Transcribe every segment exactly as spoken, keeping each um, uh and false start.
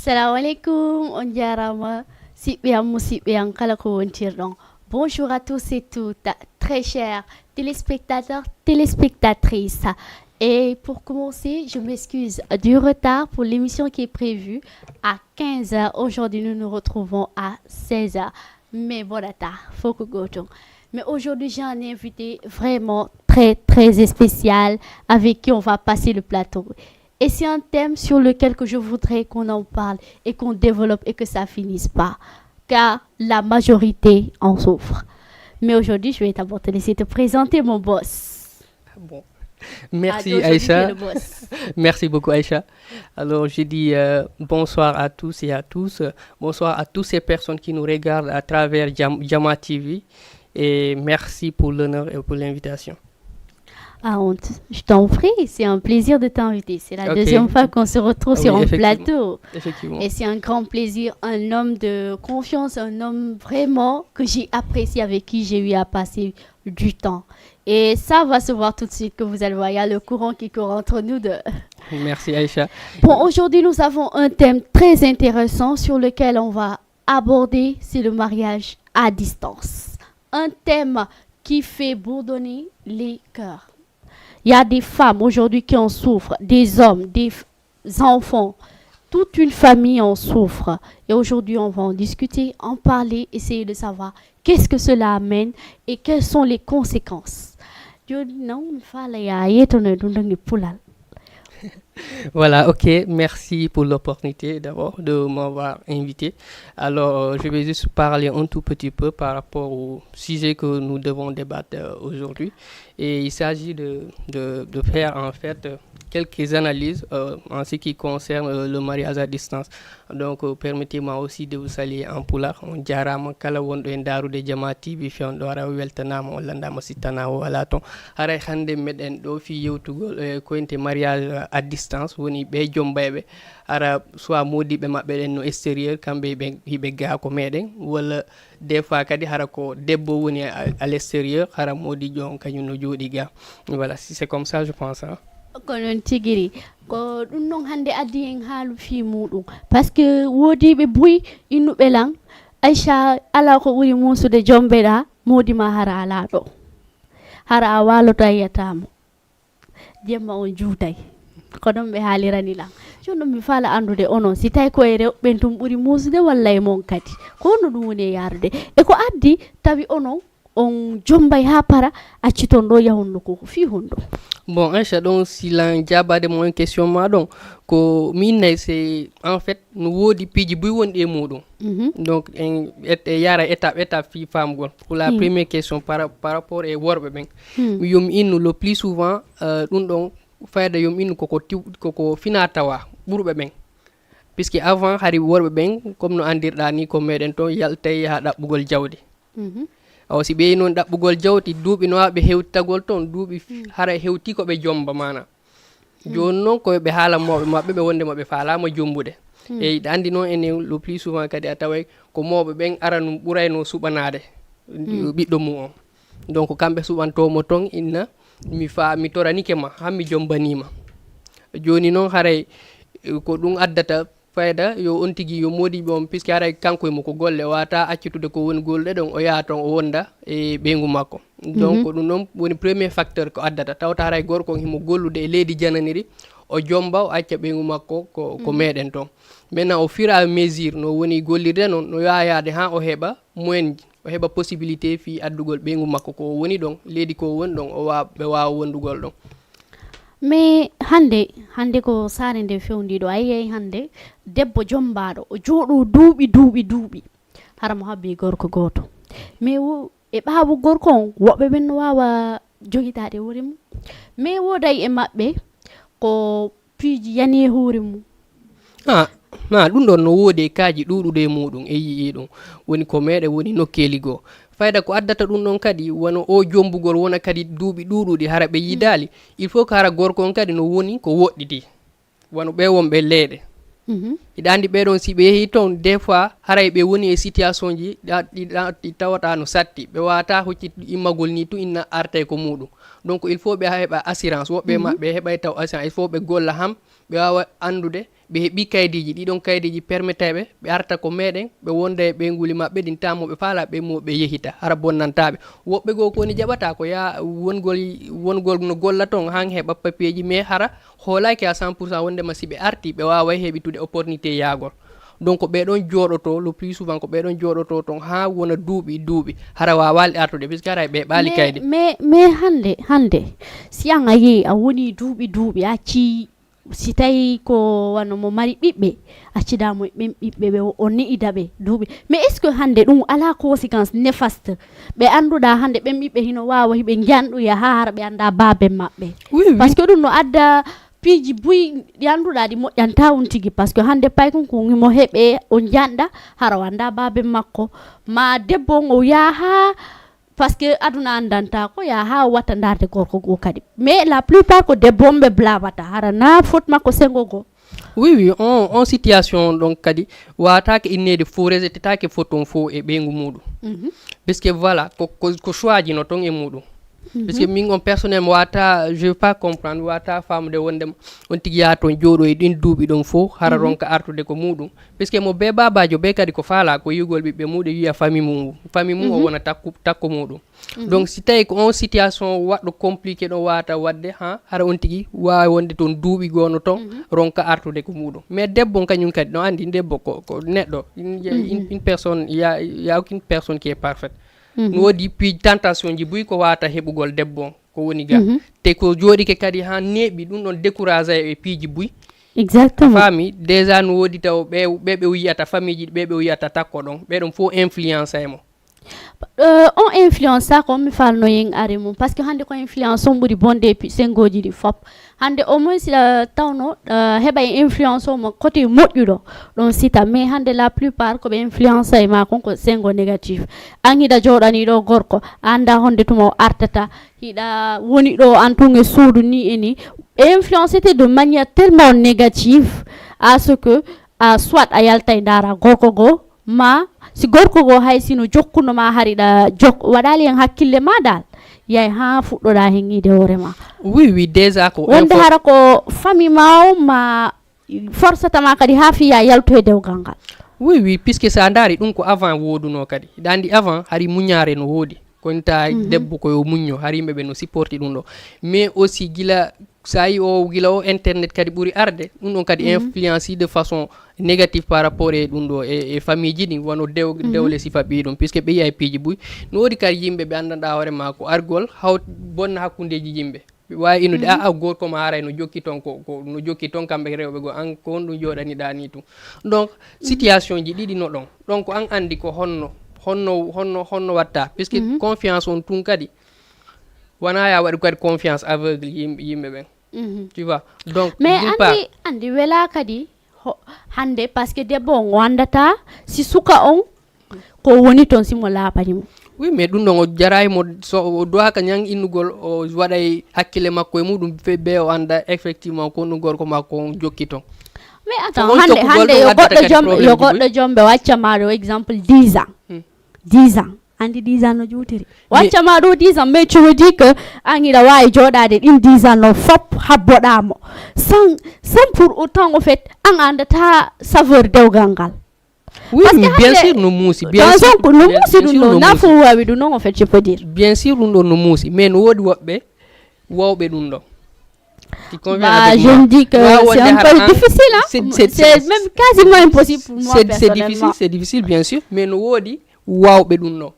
Assalamu alaikum, on jaaraama, siɓɓe am, musiɓɓe am, kala ko wontirɗon. Bonjour à tous et toutes, très chers téléspectateurs, téléspectatrices. Et pour commencer, je m'excuse du retard pour l'émission qui est prévue à quinze heures. Aujourd'hui, nous nous retrouvons à seize heures. Mais voilà, tard, faut que goto. Mais aujourd'hui, j'ai un invité vraiment très, très spécial avec qui on va passer le plateau. Et c'est un thème sur lequel que je voudrais qu'on en parle et qu'on développe et que ça finisse pas. Car la majorité en souffre. Mais aujourd'hui, je vais d'abord te laisser te présenter, mon boss. Bon. Merci, Aïcha. Merci beaucoup, Aïcha. Alors, je dis euh, bonsoir à tous et à tous. Bonsoir à toutes ces personnes qui nous regardent à travers Jam- Jama T V. Et merci pour l'honneur et pour l'invitation. Ah, on t- je t'en prie, c'est un plaisir de t'inviter. C'est la Ok. deuxième fois qu'on se retrouve Oui, sur un effectivement. plateau. Effectivement. Et c'est un grand plaisir, un homme de confiance, un homme vraiment que j'ai apprécié, avec qui j'ai eu à passer du temps. Et ça va se voir tout de suite que vous allez voir, il y a le courant qui court entre nous deux. Merci, Aïcha. Bon, aujourd'hui, nous avons un thème très intéressant sur lequel on va aborder, c'est le mariage à distance. Un thème qui fait bourdonner les cœurs. Il y a des femmes aujourd'hui qui en souffrent, des hommes, des f- enfants. Toute une famille en souffre. Et aujourd'hui, on va en discuter, en parler, essayer de savoir qu'est-ce que cela amène et quelles sont les conséquences. Jooni non, mi faala yaa yeetano e ɗum ɗon e pulal. Voilà, ok, merci pour l'opportunité d'abord de m'avoir invité. Alors, euh, je vais juste parler un tout petit peu par rapport au sujet que nous devons débattre euh, aujourd'hui. Et il s'agit de, de, de faire en fait euh, quelques analyses euh, en ce qui concerne euh, le mariage à distance. Donc, euh, permettez-moi aussi de vous saluer en pulaar. On jaaraama kala wonɗo e ndaarude Jama T V fewndo, hara o weltanaama, o lanndaama si tanaa o alaa ton. Haray hannde meɗen ɗo fii yewtugol e koynte mariage à distance, woni ɓe jombayɓe, hara soit moodiɓɓe maɓɓe ɗen no extérieur, kamɓe hiɓe, hiɓe gaa ko meɗen, walla des fois kadi hara ko debbo woni à, à l'extérieur, hara moodijo on kañum no jooɗi gaa. Voilà, si c'est comme ça, je pense. Hein. Ko non tigiri. Ko ɗum non hannde addi en haalu fii muuɗum. Parce que woodiiɓe buy innuɓe lan, Aïcha, alaa ko ɓuri muusude jombeɗaa, moodi ma hara alaa ɗo. Hara a waaloto a yiyataa mo. Jemma on juutay. Ko non ɓe haalirani lan. Jooni ɗum mi faala anndude onon, si tawi ko e rewɓe ɓen tun ɓuri muusude walla e mon kadi. Ko honno ɗum woni e yaarude? E ko addi tawi onon on jombay haa para, acciton ɗo yahon nokku ko fii honɗum? Bon, Aïcha, ɗon si lan jaabaade mo en question ma ɗon, ko mi innay c'est en fait no woodi piiji buy wonɗi e muuɗum. Mhm. Donc en et- e yara étape étape fii faamugol. Pour la Hmm. première question par, par rapport e worɓe ɓen. Hmm. Mi yo mi innu le plus souvent euh, ɗum ɗon fayda yo mi innu koko tiw- koko fina tawa ɓurɓe ɓen. Puisque avant hari worɓe ɓen comme no anndirɗaa ni ko meɗen ton yaltay yaha ɗaɓɓugol jawdi. Mhm. Awa si ɓeyi noon ɗaɓɓugol jawdi duuɓi no waawi ɓe hewtitagol ton duuɓi f- Mm. hara hewti ko ɓe jomba maana. Mm. Jooni noon ko ɓe haala mawɓe maɓɓe ɓe wondema ɓe faalaama jombude. Mm. E iɗa anndi noon enen le plus souvent kadi a taway ko mawɓe ɓen ara ɗum ɓurayno suɓanaade Mm. ɓiɗɗo mum on. Donc kamɓe suɓantoo mo ton inna mi fa mi toranike ma han mi jombaniima. Jooni noon haray eh, ko ɗum addata fayda yo on tigi yo moodiɓe on puisque haray kanko e mo ko golle o wata accitude ko woni gollude ɗon o yaha ton o wonda e ɓeyngu makko. Donc Mhm. Ko ɗum ɗon woni premier facteur ko addata tawta haray gorko on himo gollude e leydi jananiri o jomba o acca ɓeyngu makko ko, ko Mhm. Meɗen ton. Maintenant au fur et à mesure no woni gollirde non no yaha yaade ha o heɓa moyen o heɓa possibilité fii addugol ɓeyngu makko ko o woni ɗon leydi ko o woni ɗon o wa ɓe waawa wondugol ɗon. Mais hannde hannde ko saare nde fewndiiɗo a yiyay hannde debbo jommbaaɗo o jooɗo duuɓi duuɓi duuɓi hara mo habbii gorko gooto. Mais wo e ɓaawo gorko on woɓɓe ɓen no waawa jogitaade hoore mum. Mais wooday e maɓɓe ko piiji yani e hoore mum. Ah, ma ɗum ɗon no woodi e kaaji ɗuuɗuɗi e muuɗum e yi'i ɗum woni ko meɗen woni nokkeeli goo. Fayda ko addata ɗum ɗon kadi wano oo jommbugol wona kadi duuɓi ɗuuɗuɗi hara ɓe yiidaali, il faut que hara gorko on kadi no woni ko woɗɗiti wano ɓee wonɓe leyɗe. Hiɗa anndi ɓee ɗon si ɓe yehii ton des fois haray ɓe woni e situation ji ɗi tawata no satti ɓe waawata huccit immagol nii tun inna artay ko muuɗum. Donc il faut ɓe heɓa assurance woɓɓe maɓɓe heɓay taw assurance il faut ɓe golla han ɓe waawa anndude Ɓe heɓi kaydiiji, ɗiɗon kaydiiji permetay ɓe, ɓe arta ko meɗen, ɓe wonda e ɓeynguuli maɓɓe ɗin, taa mo ɓe faalaa, ɓe mo ɓe yehita, hara bonnantaa ɓe. Woɓɓe goo ko woni jaɓata ko yaa wongol, wongol no golla ton, han heɓa papiyeeji, mais hara hoolaaki à cent pour cent wondema si ɓe arti, ɓe waaway heɓitude opportunité yaagol. Donc, ɓe ɗon jooɗoto, le plus souvent ko ɓe ɗon jooɗoto ton haa wona duuɓi, duuɓi, hara waawaali artude, puisque hara ɓe ɓaali kaydi. Mais, mais hannde, hannde, si an a yehi, a woni duuɓi, duuɓi, a accii si tawi ko wano mo mari ɓiɓɓe, accidaa mo e ɓen ɓiɓɓe ɓe, o ne'ida ɓe duuɓi. Mais est-ce que hannde ɗum alaa conséquence néfaste? Ɓe annduɗaa hannde ɓen ɓiɓɓe hino waawa hiɓe njanɗuya haa hara ɓe anndaa baaben maɓɓe. Oui, oui. Parce que ɗum no adda piiji buy ɗi annduɗaa ɗi moƴƴantaa on tigi. Parce que hannde paykun kun himo heɓe o njanɗa hara o anndaa baaben makko. Ma debbo on o yaha Parce que aduna anndantaa ko yaa haa o watta ndaarde gorko goo kadi. Mais la plupart ko debbo on ɓe blabata, hara na fot makko sengo goo. Oui, oui, on, on situation on ɗon kadi waawataake inneede fof, rejetetaake fot on fof e ɓeyngu muuɗum. Mhm. Parce que voilà, ko, ko, ko choix ji no ton e muuɗum. Mhm. Parce que min on personnel mi waawata, je veux pas comprendre, mi waawata faamude wonde on tigi yaha ton jooɗo e ɗin duuɓi ɗon fof, hara Mhm. ronka artude ko muuɗum. Puisque mo bee baabaajo bee kadi ko faalaa ko yi'ugol ɓiɓɓe muuɗum, yi'a famille mum, famille mum o Mhm. wona takku, takko muuɗum. Mhm. Donc, si tawi ko on situation waɗɗo compliqué ɗon waawata waɗde, ha, hara on tigi waawi wonde ton duuɓi goo no ton, Mhm. ronka artude ko muuɗum. Mais debbo on kañum kadi, no anndi debbo ko, ko neɗɗo, une, une, Mhm. une personne, il y a, il y a aucune personne qui est parfaite. Mhm. No woodi piiji tentation ji buy ko waawata heɓugol debbo on. Ko woni ga. Mhm. Te ko jooɗike kadi haa neeɓi, ɗum ɗon découragé e piiji buy. Exactement. A faami, déjà no woodi taw ɓe, ɓe, ɓe wiyata famille ji, ɓe, ɓe wiyata takko ɗon. Ɓe ɗon fof influence e mo. Euh, on influence sa ko mi falno yen are mum. Parce que hannde ko influence on ɓuri bonde e pi-, sengoji ɗi fop. Hannde au moins si, euh, tawno, euh, heɓa e influence o mo côté moƴƴuɗo, ɗon sita. Mais hannde la plupart ko ɓe influence e ma kon ko sengo négatif. An hiɗa jooɗani ɗo gorko, a annda honde tuma o artata. Hiɗa woni ɗo an tun e suudu ni e ni. Influencete de manière tellement négative à ce que, ah, soit a yaltay ndaara gorko goo, ma si gorko goo hay si no jokkuno ma hari ɗa jok-, waɗaali hen hakkille ma dal, yay haa fuɗɗoɗa hen yiide hoore ma. Oui, oui, déjà ko Wonde info- hara ko famille ma o ma forcata ma kadi haa fiya yaltu e dewgal ngal. Oui, oui, puisque sa ndaari ɗum ko avant wooduno kadi. Hiɗa anndi avant hari muñaare no woodi. Ko inta Mhm. debbo ko yo muñño, hari yimɓe ɓe no supporti ɗum ɗo. Mais aussi gila, sa yi o, gila o internet kadi ɓuri arde, ɗum ɗon kadi Mhm. influence de façon négative par rapport e ɗum ɗo, e, e famille ji ɗin, wano dew-, Mhm. dewle sifa ɓii ɗum, puisque ɓe yi'ay piiji buy. No woodi kadi yimɓe ɓe anndanɗa hoore ma ko argol, haw-, bonna hakkundeji yimɓe. Ɓe waawi innude, Mhm. "Ah, ah, gorko ma haray no jokki ton ko, ko no jokki ton kamɓe rewɓe goo, an ko honɗum jooɗaniɗaa nii tun?" Donc, Mhm. situation ji ɗiɗi no ɗon. Donc, an anndi ko honno, honno, honno, honno watta. Puisque Mhm. confiance on tun kadi, wonaa ya waɗu kadi confiance aveugle yimɓe, yimɓe ɓen. Mhm. Tu vois? Donc, Mais d'une part anndi, anndi welaa kadi ho-, hannde, parce que debbo on o anndataa si suka on ko woni ton si mo laaɓani mo. Oui, mais ɗum ɗon o jaraay mo, so o duwaaka ñan innugol, o waɗay hakkille makko e muɗum fe-, be o annda effectivement ko ɗum gorko makko on jokki ton. Mais attends, On hannde, jokkugol hannde ɗum yo addata goɗɗo kadi jom-, problème yo ji goɗɗo buy. jombe wacca ma ɗo exemple dix ans. Hmm. Dix ans. Anndi dix ans no juutiri. Mais Wacca ma ɗo dix ans, mais tu me dis que an hiɗa waawi jooɗaade ɗin dix ans no fop habboɗaa mo. Sans, sans pour autant, au fait, an a anndataa saveur dewgal ngal. Oui, Parce que mais bien hannde, sûr, no muusi, bien dans sûr, un coup, no bien, muusi bien ɗum sûr, ɗon, no na muusi. fof waawi ɗum ɗon, en fait, je peux dire. Bien sûr, ɗum ɗon no muusi, mais no woodi woɓɓe wawɓe ɗum ɗon. Qui convient Bah, avec je moi. me dis que Waaw, c'est wonde un peu hara an, difficile, hein. c'est, c'est, C'est c'est, même quasiment impossible pour moi, c'est, c'est difficile, personnellement. c'est difficile, bien sûr, mais no woodi wawɓe ɗum ɗon.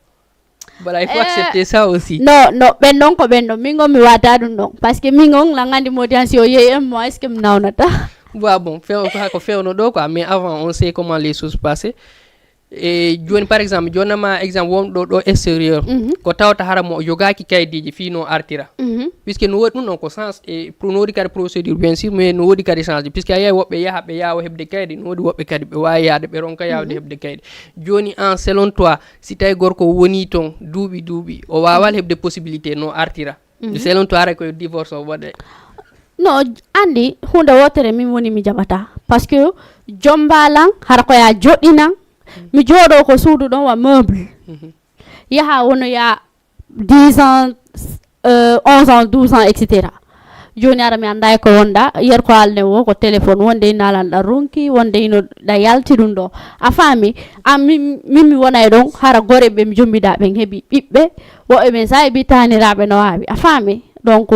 Voilà, il faut Eh, accepter ça aussi. Non, non, ɓen ɗon ko ɓen ɗon. Min on mi wata ɗum ɗon. Parce que min on, lan anndi mo diyan si o yehi un mois, est-ce que mi nawnata? Bah, bon, few-, ko, ko fewno ɗo quoi, mais avant, on sait comment les choses passaient. E jooni, par exemple, jooni ma exemple wonɗo ɗo extérieur, Mhm. ko tawta hara mo o jogaaki kaydiiji fii no artira. Mhm. Puisque no woodi ɗum ɗon ko sens, e pro-, no woodi kadi procédure, bien sûr, mais no woodi kadi sens, puisque a yiyay woɓɓe yaha, ɓe yaawa heɓde kaydi, no woodi woɓɓe kadi ɓe waawi yahde, ɓe ronka yaawde Mhm. heɓde kaydi. Jooni an, selon toi, si tawi gorko woni ton duuɓi, duuɓi, o waawal Mhm. heɓde possibilité no artira. Mhm. Selon toi, hara ko divorce o waɗe. No, anndi, huunde wootere min woni mi jaɓata. Parce que jomba lan, hara ko ya joɗɗinan, mi jooɗo ko suudu ɗon wa meuble. Mhm. Yaha wono ya dix ans, euh, onze ans, douze ans, et cetera. Jooni ara mi anndaa e ko wonɗaa, yer ko haalden woo ko téléphone, wonde ina lanɗa ronki, wonde ino ɗa yalti ɗum ɗoo. A faami? An min, min mi wona e ɗon, hara gore ɓe mi jombiɗaa ɓen heɓi ɓiɓɓe, woɓɓe ɓen sa heɓi taaniraaɓe no waawi. A faami? Donc,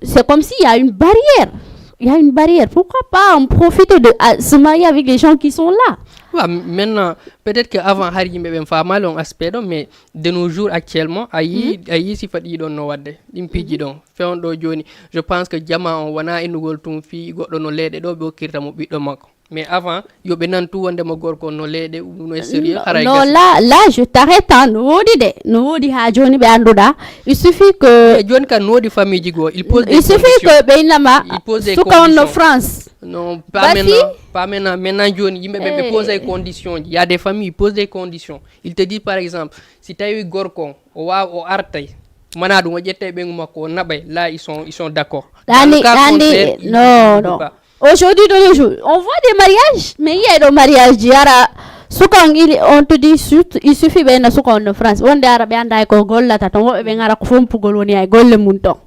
c'est comme s'il y a une barrière. Il y a une barrière. Pourquoi pas en profiter de, à, se marier avec les gens qui sont là? Ouais, maintenant, peut-être que avant, hari yimɓe ɓen faamaali on aspect ɗon, mais de nos jours, actuellement, a yii, a yii sifa ɗii ɗon no waɗde, ɗin piiji ɗon. Fewndo jooni, je pense que jamaa on wonaa innugol tun fii goɗɗo no leeɗe ɗoo ɓe okkirta mo ɓiɗɗo makko. Mais avant, yo ɓe nan tun wondema gorko no leeɗe, no extérieur, haray non, gasi. Là, là, je t'arrête, hein, no woodi de, no woodi haa jooni ɓe annduɗaa. Il suffit que Mais jooni kan no woodi famille ji goo, il pose des Il suffit conditions. Que ɓe innama Il pose des suka on no conditions. France. Non, pas Basi? Maintenant, pas maintenant. Maintenant jooni, yimɓe ɓe, ɓe Eh. Pose ay conditions ji. Il y a des familles, ils posent des conditions. Il te dit, par exemple, si tawi gorko on, o waaw, o artay, mana ɗum, o ƴettay ɓeyngu makko, o naɓay, là, ils sont, ils sont d'accord. Dans Ɗaani, le cas ɗaani, contraire, il non, ne peut non. Pas. Aujourd'hui, de nos jours, on voit des mariages, mais il y a des mariages, ji ara, suka on, il, on te dit, surtout, il suffit ɓe na suka on no France. Wonde ara ɓe anndaa ko gollata ton, woɓɓe ɓe ngara ko fompugol woni ay golle mum ton.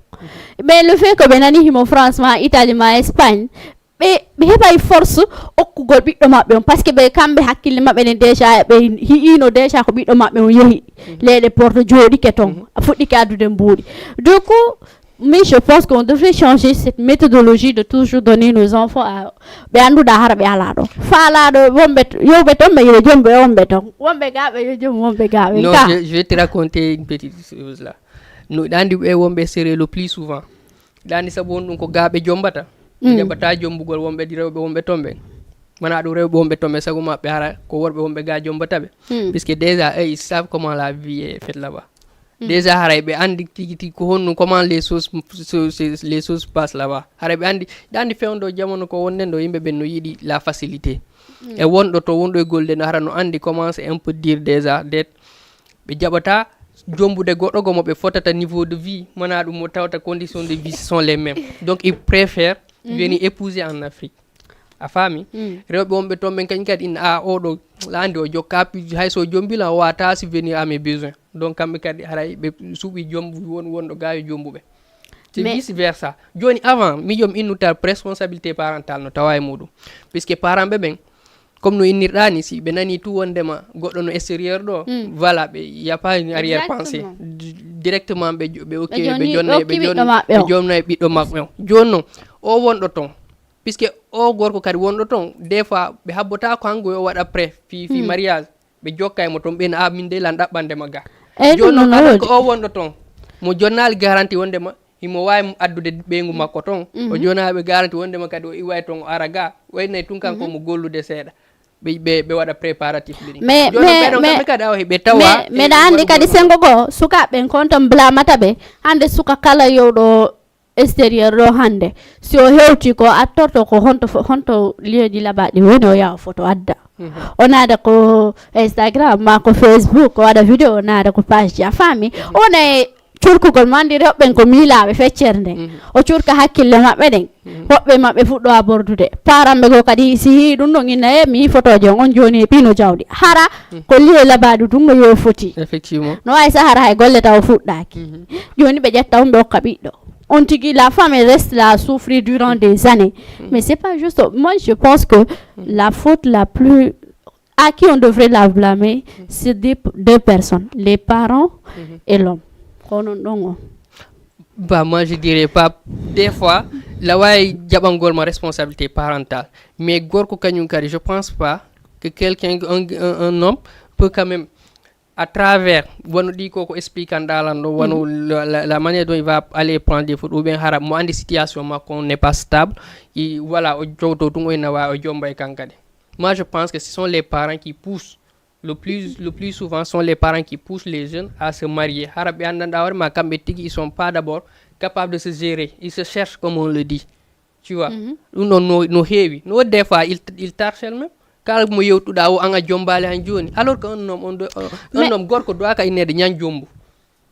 Mais le fait que ɓe nani himo France, ma Italie, ma Espagne, ɓe, ɓe heɓay force okkugol ɓiɗɗo maɓɓe on, parce que ɓe kamɓe hakkille maɓɓe nen déjà ɓe hi'ino déjà ko ɓiɗɗo maɓɓe on yehi leyɗe Porto, jooɗike ton, fuɗɗike addude mbuuɗi. Du coup, mais je pense qu'on devrait changer cette méthodologie de toujours donner nos enfants à ɓe annduɗaa hara ɓe alaa ɗo. Faalaaɗo wonɓe t-, yewɓe ton, ɓe yo jomɓe wonɓe ton. Wonɓe gaaɓe yo jom wonɓe gaaɓe. Non, ka. Je, je vais te raconter une petite chose là. No, ɗa anndi ɓe wonɓe sérieux le plus souvent. Ɗa anndi sabu on ɗum ko gaaɓe jombata. Mm. Jaɓata jombugol wonɓe ɗi rewɓe wonɓe ton ɓen. Mana ɗum rewɓe wonɓe ton ɓen, sago maɓɓe hara ko worɓe wonɓe ga jombata ɓe. Mm. Puisque déjà, eux, ils savent comment la vie est faite là-bas. Mm. Déjà, haray ɓe anndi tigi tigi ko honno, comment les choses, se-, se-, les choses passent là-bas. Haray ɓe anndi, ɗa anndi fewndo jamanu ko wonden ɗo, yimɓe ɓen no yiɗi la facilité. Mm. E wonɗo to, wonɗo e golde no hara no anndi comment c'est un peu dur déjà, det ɓe jaɓata jombude goɗɗo go mo ɓe fotata niveau de vie, mana ɗum mo tawata conditions de vie ce sont les mêmes. Donc, ils préfèrent venir épouser en Afrique. A faami? Mm. Rewɓe wonɓe ton ɓen kañum kadi ina, a, oɗo, la anndi o jokka pi-, hay so o jombi la, o wata subvenir à mes besoins. Donc, kamɓe kadi haray ɓe suɓi jombu won, wonɗo ga yo jombuɓe. C'est Mais vice versa. Jooni, avant, miijom innutal responsabilité parentale no tawa e muɗum. Puisque parent ɓe ɓen, comme no innirɗa ni, si ɓe nani tout wondema goɗɗo no extérieur ɗo, Mm. Voilà, ɓe, y a pas une arrière-pensée. Exactement. Di-, directement ɓe jo-, ɓe okki, Ɓe ɓe jonni, jonna, ɓe ɓe okki ɓiɗɗo jonna, maɓɓe ɓe on. Jonna e ɓiɗɗo maɓɓe on. Jooni non, o wonɗo ton. Puisque o gorko kadi wonɗo ton, des fois, ɓe habbota ko hanko yo waɗa prêt fi, fi Mm. mariage. Ɓe jokka e mo ton, ɓen, "A, min de lan ɗaɓɓande ma ga." Eyyi, Jooni ɗum non, non, kala woni. Ko o wonɗo ton, mo jonnaali garanti wondema himo waawi addude ɓeyngu makko ton. O Mhm. Jonaaɓe garanti wondema kadi o iway ton, o ara ga. Waynay tun kanko Mhm. mo gollude seeɗa. Ɓe, ɓe, ɓe waɗa préparatif ɗin. Mais, Jooni mais, ɓe ɗon mais, kamɓe kadi awa ɓe tawa mais, e meɗa anndi waɗugol kadi ɗum. Sengo goo, sukaaɓe ɓen kon ton blamata ɓe. Hannde suka kala yewɗo extérieur ɗo hannde, si o hewti ko attorto ko honto fo-, honto lieuji labaɗi woni, o yaha foto adda. Mhm. O naada ko Instagram ma ko Facebook, o waɗa vidéo, o naada ko page ji, a faami? Mhm. O wona e curkugol mo, anndi rewɓe ɓen ko miilaaɓe feccere nden. Mhm. O curka hakkille maɓɓe ɗen. Mhm. Woɓɓe maɓɓe fuɗɗo a bordude. Paranɓe goo kadi si hii ɗum ɗon inna e mi fotooje on, on jooni e ɓino jawdi. Hara Mhm. ko lieu labaɗi ɗum no yo foti. Effectivement. No waawi sahara hay golle taw fuɗɗaaki. Mhm. Jooni ɓe ƴetta on ɓe okka ɓiɗɗo. On tigi, la femme, elle reste là à souffrir durant des années. Mhm. Mais c'est pas juste. Moi, je pense que Mhm. la faute la plus, à qui on devrait la blâmer, Mhm. c'est des, deux personnes, les parents Mhm. et l'homme. Ko non ɗon on. Bah, moi, je dirais pas. Des fois, la waawi jaɓangol ma responsabilité parentale. Mais gorko kañum kadi, je pense pas que quelqu'un, un, un, un homme peut quand même à travers, wano ɗi ko, ko expliquant ɗa lan ɗo, wano Mhm. la, la, la manière dont il va aller prendre des photos, ou bien hara mo anndi situation makko on n'est pas stable, i, voilà, o jowto tun o ina waawi o jomba e kan kadi. Moi, je pense que ce sont les parents qui poussent. Le plus, le plus souvent, sont les parents qui poussent les jeunes à se marier. Hara ɓe anndanɗa hoore ma, kamɓe tigi, ils sont pas d'abord capables de se gérer. Ils se cherchent, comme on le dit. Tu vois? Mhm. Ɗum ɗon no, no heewi. No woodi des fois, il, il t'harcèle même. Kala mo yewtuɗa o, an a jombaali han jooni. Alors que un homme, on doit, un Mais homme, gorko doit ka inneede ñan jombu.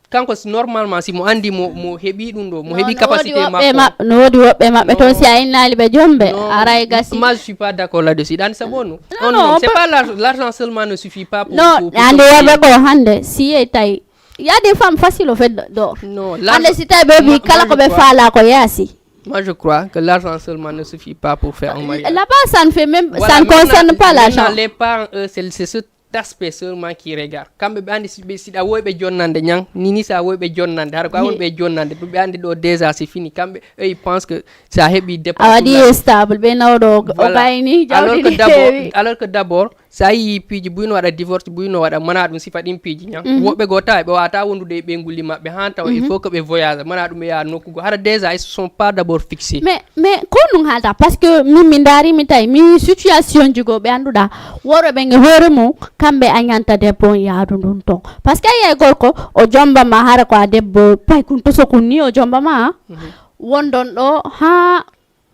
Kanko, si, normalement, si mo anndi mo, mo heɓi ɗum ɗo, mo Non, heɓi no woodi capacité woɓɓe makko. Ma-, no woodi woɓɓe maɓɓe toon, Non. Si a innaali ɓe jombe, Non, aray gasi. Moi, je suis pas d'accord là-dessus. Ɗan sabu on, Non, on non, homme, on c'est peut pas l'argent, l'argent seulement ne suffit pas pour, Non, pour, pour ande se worɓe payer. Ko hannde, si yey tawi, y a des femmes faciles au fait de, d'or. Non, Hannde l'argent, si tawi ɓe mbi moi, kala moi, ko je ɓe crois faala ko yaasi. Moi, je crois que l'argent seulement ne suffit pas pour faire un mariage. Là-bas, ça ne fait même, Voilà, ça ne maintenant, concerne pas maintenant, l'argent. Les parents, eux, c'est c'est cet aspect seulement qui regarde. Kamɓe ɓe anndi si ɓe, si ɗa woy ɓe jonnande ñan, ni ni sa woy ɓe jonnande, hara ko a woni ɓe jonnande, ɓe anndi ɗo déjà c'est fini. Kamɓe, eux, ils pensent que sa heɓi A dépense waɗi ɗum e stable, ɓe nawɗo o Voilà. gayni, Alors que jawdi ne d'abord, heewi. Alors que d'abord, sa yii piiji buy no waɗa divorce, buy no waɗa mana ɗum sifa ɗin piiji ñan. Woɓɓe goo tawa ɓe wawata wondude e ɓeyngu maɓɓe han tawa il faut que ɓe voyage, mana ɗum ɓe yaha nokku goo. Hara déjà, ils sont pas d'abord fixés. Mais, mais ko ɗum haalta, parce que min mi ndaari mi tawi mi situation ji goo ɓe annduɗa worɓe ɓen e hoore mum, kamɓe a ñanta debbo on yaadu ndun ton. Parce que a yi'ay gorko, o jomba ma hara ko a debbo paykun toso kun ni o jomba ma. Wondon ɗo ha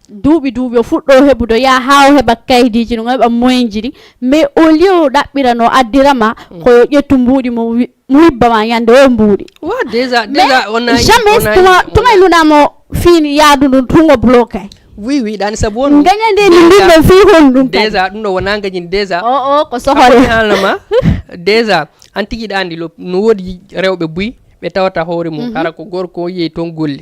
duuɓi duuɓi o fuɗɗo heɓude, yaa haa o heɓa kaydiiji ɗum, o heɓa moyen ji ɗi. Mais au lieu o ɗaɓɓira no addira ma, ko yo ƴettu mbuuɗi mo wi-, mo wibba ma ñande o mbuuɗi. Ouais, déjà, Mais déjà, on a eu- jamais on a eu- tuma, on tuma a- e luɗa mo fiini yaadu ndun tungo bloqué. Oui, oui, ɗan sabu on. Gañande ni mbinɗo fii honɗum kadi. Déjà, ɗum ɗo wona gañin déjà. O, o, ko Sabu mi sohore. haalna ma, déjà, an tigi ɗa andi lo-, no woodi rewɓe buy, ɓe tawata hoore mum. Hara ko gorko on yehi ton golle.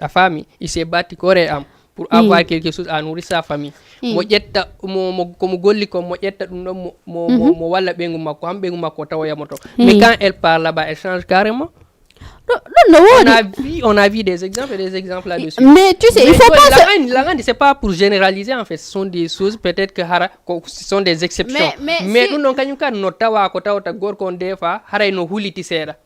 A faami? Il s'est battu corps et âme pour avoir quelque chose à nourrir sa famille. Mo ƴetta, mo, mo, ko mo golli kon, mo ƴetta ɗum ɗon, mo, mo, mo, mo walla ɓeyngu makko, han ɓeyngu makko tawoya mo ton. Mais quand elle part là-bas, elle change carrément. Ɗo-, ɗon no On woodi. a vu, on a vu des exemples et des exemples là-dessus. Mais tu sais, il faut ɗo pas se- Langandi, Langandi, c'est pas pour généraliser, en fait. Ce sont des choses, peut-être que hara, ko, ce sont des exceptions. Mais, mais Mais si- ɗum ɗon kañum kan no tawa ko tawata gorko on des fois, haray no huliti seeɗa.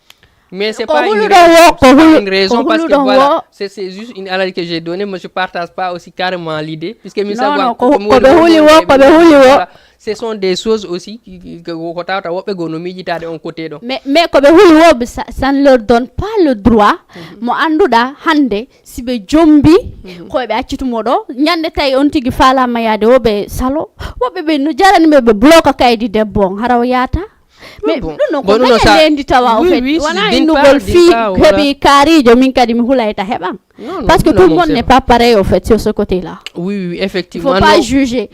Mais c'est Ko pas une huluɗon raison, wo, ko c'est pas hulu-, une raison ko parce que huluɗon voilà, wo. C'est, c'est juste une analyse que j'ai donnée, mais je partage pas aussi carrément l'idée, puisque mi Non, sabu non, an, ko, ko mi ko ɓe woni huli wonde wo, e ko ɓe ɓe huli wo. Voilà. Ce sont des choses aussi qui, qui, que ko tawata woɓɓe goo no miijitaade on côté ɗon. Mais, mais ko ɓe huli wo, ça, ça ne leur donne pas le droit. Mo annduɗa hannde, si ɓe jombi, ko ɓe accitu mo ɗo, ñande tawi on tigi faalama yaade wo ɓe salo. Woɓɓe ɓe no jarani ɓe, ɓe bloka kaydi debbo on, hara o yaata. Mais Bon. ɗum non, Bon, ko ɗum non, gañande ça- en ndi tawa, au Oui, fait. oui, Wona d'une innugol part, d'une fii part, voilà. Heɓi kaarijo, min kadi mi hulayta heɓam. Non, non, Parce que ɗum tout non, le monde c'est n'est pas pareil, au fait, sur ce côté-là. Oui, oui, Il faut effectivement. pas Non. Juger.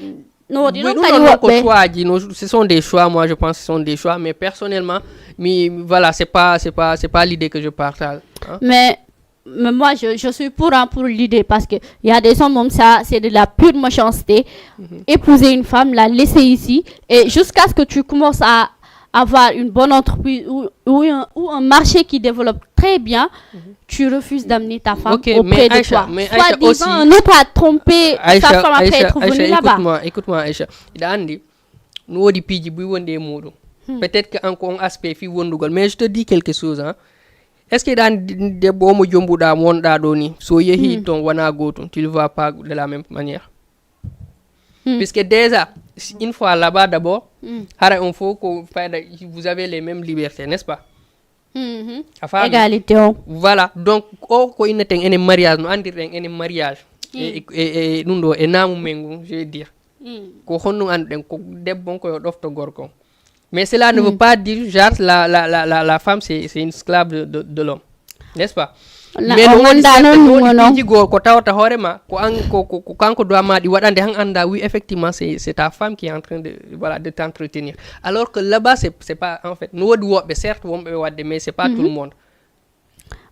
No woodi Oui, non ɗum kadi non, non, ko woɓɓe. Choix ji, non, ce sont des choix, moi je pense que ce sont des choix, mais personnellement, mi, voilà, c'est pas, c'est pas, c'est pas l'idée que je partage, hein. Mais, mais moi, je, je suis pour, hein, pour l'idée parce que il y a des hommes comme ça, c'est de la pure méchanceté. Épouser une femme, la laisser ici, et jusqu'à ce que tu commences à avoir une bonne entreprise ou, ou, un, ou un marché qui développe très bien, tu refuses d'amener ta femme Ok, auprès mais de Aïcha, toi. Mais Aïcha Soi-disant, aussi, un autre a trompé sa Aïcha, femme, après Aïcha, être Aïcha, venu là-bas. Écoute-moi, écoute-moi, Aïcha. Hiɗa anndi, no woodi piiji buy wonde e muɗum. Peut-être que encore un aspect fi wondugol. Mais je te dis quelque chose, hein. Est-ce que hiɗa anndi debbo o mo jombuɗa, mo wonɗa ɗo ni, so yehi ton wona gotum, tu le vois pas de la même manière. Puisque déjà, si une fois là-bas d'abord, hara on faut que fayda, vous avez les mêmes libertés, n'est-ce pas? Mhm. A faami? Égalité on. Voilà, donc o ko inneten enen mariage, no anndirɗen enen mariage. E, e, e, e ɗum ɗo, e naamu men ngun, je veux dire. Ko honɗum annduɗen ko debbo on ko yo ɗofto gorko on. Mais cela ne veut pas dire, genre, la, la, la, la, la femme, c'est, c'est une esclave de, de, de l'homme. N'est-ce pas? Na- Mais o no woodi wonda certaines, non, no woodi non. Piiji goo ko tawata hoore ma, ko an, ko, ko, ko kanko doit ma ɗi waɗande, han annda, oui, effectivement, c'est, c'est ta femme qui est en train de, voilà, de t'entretenir. Alors que là-bas, c'est, c'est pas, en fait, no woodi woɓɓe, certes, wonɓe ɓe waɗde, mais c'est pas tout le monde.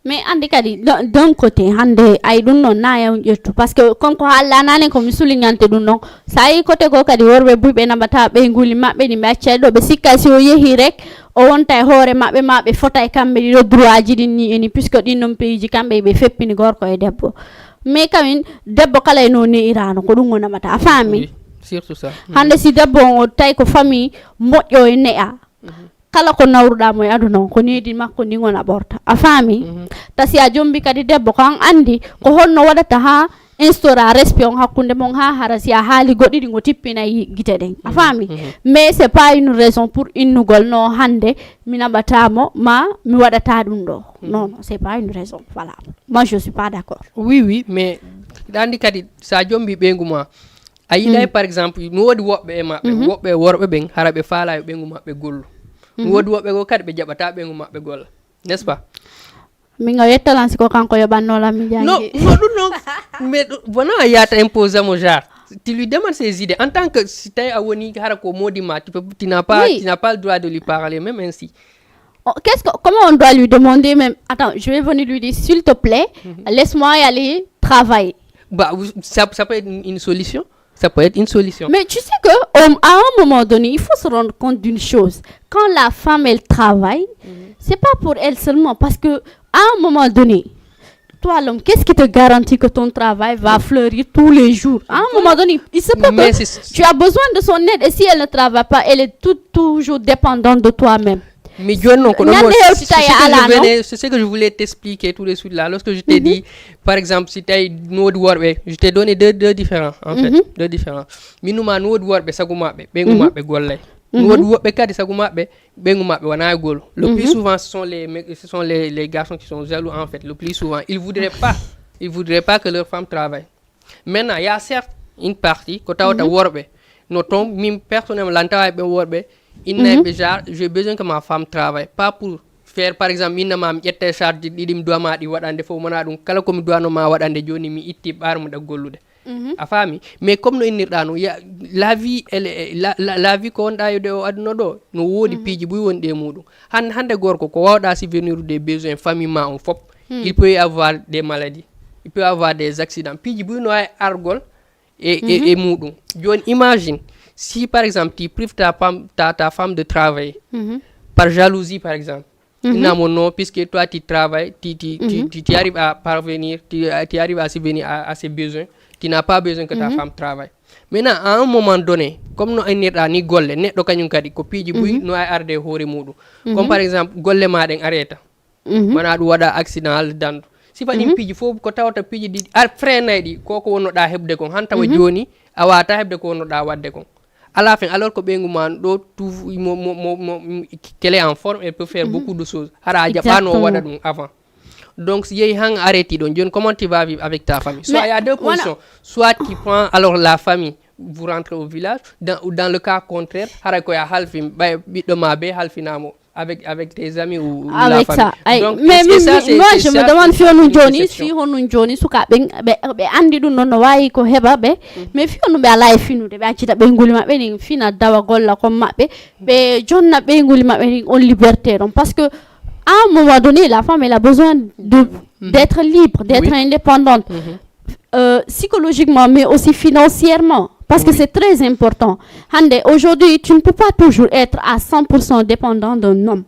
Mais anndi kadi, d'un d'un côté, hannde ay ɗum noon, na en ƴettu. Parce que kon ko haalɗa naane, ko mi soulignante ɗum noon. So a yii côté goo kadi, worɓe buy ɓe naɓata ɓeynguuli maɓɓe ɗi ɓe accay ɗo, ɓe sikka si o yehi rek, o wonta e hoore maɓɓe, ma ɓe fota e kamɓe ɗiɗo droit ji ɗin ni e ni, puisque ɗin noon pays ji kamɓe ɓe feppini gorko e debbo. Mais kamin, debbo kala e no ne'irano, ko ɗum o naɓata. A faami? Oui, surtout ça. Hannde si debbo on o tawi ko famille moƴƴo e ne'a, kala ko nawruɗaa mo e aduna on, ko needi makko ndin on a ɓorta. A faami? Ta si a jombi kadi debbo, ko an anndi ko honno waɗata haa instaura respect on hakkunde mon, haa hara si a haali goɗɗi ɗin, o tippinay gite ɗen. A faami? Mais c'est pas une raison pour innugol no hannde mi naɓataa mo, ma mi waɗataa ɗum ɗo. Non, non, c'est pas une raison valable. Moi, je suis pas d'accord. Oui, oui, mais hiɗa anndi kadi, so a jombi ɓeyngu ma, a yiɗay, par exemple, no woodi woɓɓe e maɓɓe, woɓɓe e worɓe ɓen, hara ɓe faalaa yo ɓeyngu maɓɓe gollu. No woodi woɓɓe goo kadi ɓe jaɓataa ɓeyngu maɓɓe golla. N'est-ce pas? Min o yettalan si ko kanko yoɓannoolam mi Non, janngi. Non, ɗum non. Mais ɗum, wona a yaata imposer mo genre. Tu lui demandes ses idées. En tant que, si tawi a woni hara ko moodi ma, tu peux, tu n'as pas, Oui. Tu n'as pas le droit de lui parler, même ainsi. Oh, qu'est-ce que, comment on doit lui demander même? Attends, je vais venir lui dire, s'il te plaît, laisse-moi y aller travailler. Bah, oui, ça, ça peut être une, une solution. Ça peut être une solution. Mais tu sais que, euh, à un moment donné, il faut se rendre compte d'une chose. Quand la femme, elle travaille, c'est pas pour elle seulement. Parce que, à un moment donné, toi, l'homme, qu'est-ce qui te garantit que ton travail va fleurir tous les jours? À un moment donné, il se peut Mais que c'est- tu as besoin de son aide. Et si elle ne travaille pas, elle est tout, toujours dépendante de toi-même. Mais John, non, kono Ñande mo- hewtita c'est ce e que je alano. venais- c'est ce que je voulais t'expliquer tout de suite là. Lorsque je t'ai dit, par exemple, si tawi no woodi worɓe, je t'ai donné deux, deux différents, en fait, deux différents. Minuma no woodi worɓe sagu maɓɓe, ɓe ngu maɓɓe gollay. No woodi woɓɓe kadi sagu maɓɓe, ɓe ngu maɓɓe wona e gol. Le plus souvent, ce sont les, me- ce sont les, les garçons qui sont jaloux, en fait. Le plus souvent, ils voudraient pas, ils voudraient pas que leur femme travaille. Maintenant, il y a certes une partie, ko tawata worɓe, no ton, min personnellement, lan tawa e ɓen worɓe, inna e ɓe genre, j'ai besoin que ma femme travaille, pas pour faire, par exemple, inna ma mi ƴetta e charge ɗiɗi mi duwa ma ɗi waɗande fof, mana ɗum, kala ko mi duwano ma waɗande jooni, mi itti ɓaar mo ɗa gollude. A faami? Mais comme no innirɗa no, ya, la vie, elle est- la, la, la vie ko wonɗa e o aduna ɗo, no woodi piiji buy wonɗi e muɗum. Han- hande gorko ko wawɗa subvenir des besoins famille ma on fop, il peut y avoir des maladies, il peut y avoir des accidents. Piiji buy no wawi argol e, e, e muɗum. Joni imagine, si par exemple tu prives ta femme, ta, ta femme de travailler par jalousie par exemple, il n'a mon non, puisque toi tu travailles, tu, tu, tu, tu, tu arrives à parvenir, tu, tu arrives à subvenir à, à ses besoins, tu n'as pas besoin que ta femme travaille. Maintenant, à un moment donné, comme no innirɗa ni golle, neɗɗo kañum kadi ko piiji buy no wawi arde e hoore muɗum. Comme par exemple, golle ma ɗen areta. Mana ɗum waɗa accident, haalde dandu. Sifa ɗin piiji fof ko tawata piiji ɗi ar freinay ɗi, ko ko wonnoɗa heɓde kon, han tawa joni a wata heɓde ko wonnoɗa wadde kon. À la fin, alors que ɓeyngu ma ɗo, tout mo, mo, mo, mo, qu'elle est en forme, elle peut faire beaucoup de choses. Hara a jaɓano o waɗa ɗum avant. Donc, si yehi han arrêté ɗon, joni comment tu vas vivre avec ta famille? Soit il y a deux positions. Soit tu prends alors la famille, vous rentrez au village, dans, ou dans le cas contraire, hara ko ya halfin, ɓay ɓiɗɗo ma be halfinamo avec, avec tes amis ou, ou la Avec famille. Ça. Ay, Donc, mais, et, et mais, ça, mais c'est, moi, c'est je me ça, demande c'est si on nous une joni, déception. Si on nous joni, suka ɓen, ɓe, ɓe andi ɗum non, no wawi ko heɓa ɓe, mais fi on ɓe ala e finude, ɓe accita ɓe nguli maɓɓe, ɗin fina dawa golla kon maɓɓe, ɓe jonna ɓe nguli maɓɓe ɗin on liberté ɗon. Parce que, à un moment donné, la femme, elle a besoin de, d'être libre, d'être indépendante. Euh, psychologiquement, mais aussi financièrement. Parce que c'est très important. Hande, aujourd'hui, tu ne peux pas toujours être à cent pour cent dépendant d'un homme.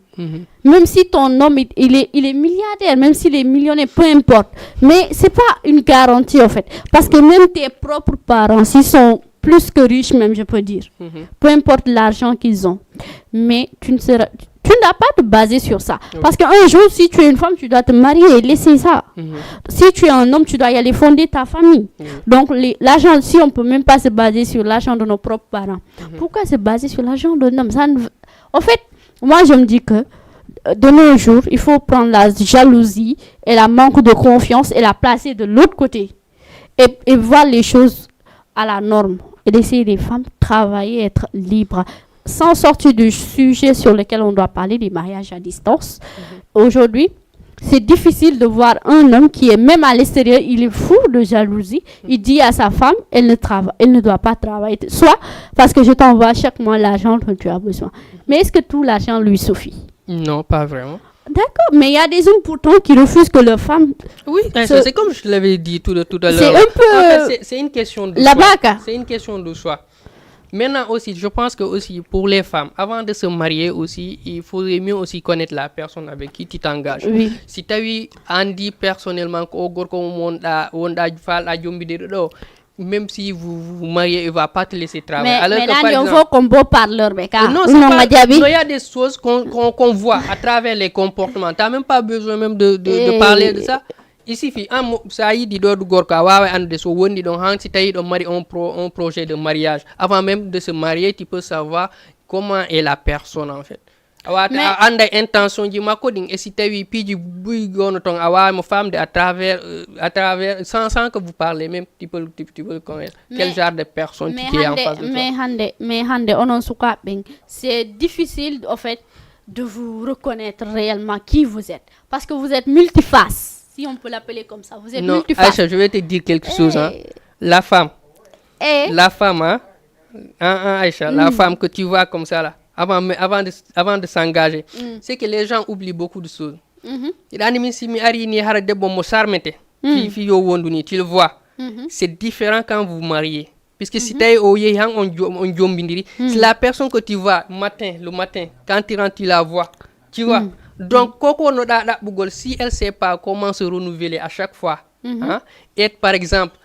Même si ton homme, il, il est, il est milliardaire, même s'il est millionnaire, peu importe. Mais c'est pas une garantie, en fait. Parce que même tes propres parents, s'ils sont plus que riches, même, je peux dire, peu importe l'argent qu'ils ont, mais tu ne seras, tu ne dois pas te baser sur ça. Parce qu'un jour, si tu es une femme, tu dois te marier et laisser ça. Si tu es un homme, tu dois y aller fonder ta famille. Donc, les- l'argent, si on peut même pas se baser sur l'argent de nos propres parents, pourquoi se baser sur l'argent d'un homme? Ça ne veut- En fait, moi, je me dis que, euh, de nos jours, il faut prendre la jalousie et la manque de confiance et la placer de l'autre côté et, et voir les choses à la norme et laisser les femmes travailler, être libres, sans sortir du sujet sur lequel on doit parler, des mariages à distance. Aujourd'hui, c'est difficile de voir un homme qui est même à l'extérieur, il est fou de jalousie. Il dit à sa femme, elle ne travaille, elle ne doit pas travailler. Soit parce que je t'envoie chaque mois l'argent dont tu as besoin. Mais est-ce que tout l'argent lui suffit? Non, pas vraiment. D'accord, mais il y a des hommes pourtant qui refusent que leur femme Oui, hein, se- c'est, c'est comme je te l'avais dit tout, tout à l'heure. C'est un peu En fait, c'est, c'est une question de la choix. Baka. C'est une question de choix. Maintenant aussi, je pense que aussi pour les femmes, avant de se marier aussi, il faudrait mieux aussi connaître la personne avec qui tu t'engages. Oui. Si tawi andi personnellement ko o gorko mo wonɗa, wonɗa falɗa jombideɗo ɗo, même si vous vous mariez, il va pas te laisser travailler. Mais, Alors mais que, par là, on exemple, voit comme beau parleur, mais quand Euh, non, c'est non, pas- Madjabi. Non, il y a des choses qu'on, qu'on, qu'on voit à travers les comportements. T'as même pas besoin même de, de, de Eh. parler de ça. Il suffit, an mo- sa yiɗi ɗo ɗo gorko, a wawa andude so wondi ɗon han, si tawi ɗon mari un pro- un projet de mariage. Avant même de se marier, tu peux savoir comment est la personne en fait. A wata Mais a anda intention ji makko ɗin, e si tawi piiji buy gono ton, a wawa mo famde à travers, euh, à travers, sans, sans que vous parlez même, tu peux, tu, tu peux le connaître. Quel Mais genre de personne mais qui est en hande face de toi. Mais hande, mais hande, onon sukaɓe ɓen, c'est difficile, au fait, de vous reconnaître réellement qui vous êtes. Parce que vous êtes multiface, si on peut l'appeler comme ça. Vous êtes Non, multiface. Aïcha, je vais te dire quelque chose, hein. Eh. La femme, Eh. la femme, hein, hein, hein, Aïcha, la Mm. femme que tu vois comme ça là, avant, mais avant de, avant de s'engager, Mm. c'est que les gens oublient beaucoup de choses. Mhm. Hiɗa andi min si mi ari ni hara debbo mo sarmete, Mm. fi, fi yo wondu ni, tu le vois. Mhm. C'est différent quand vous vous mariez. Puisque si Mhm. tawi o yehi han on jo-, on jombidiri, c'est la personne que tu vois matin, le matin, quand tu rentres, tu la vois. Tu vois? Mhm. Donc, koko no ɗa ɗaɓɓugol, si elle sait pas comment se renouveler à chaque fois, Mhm. hein, et par exemple,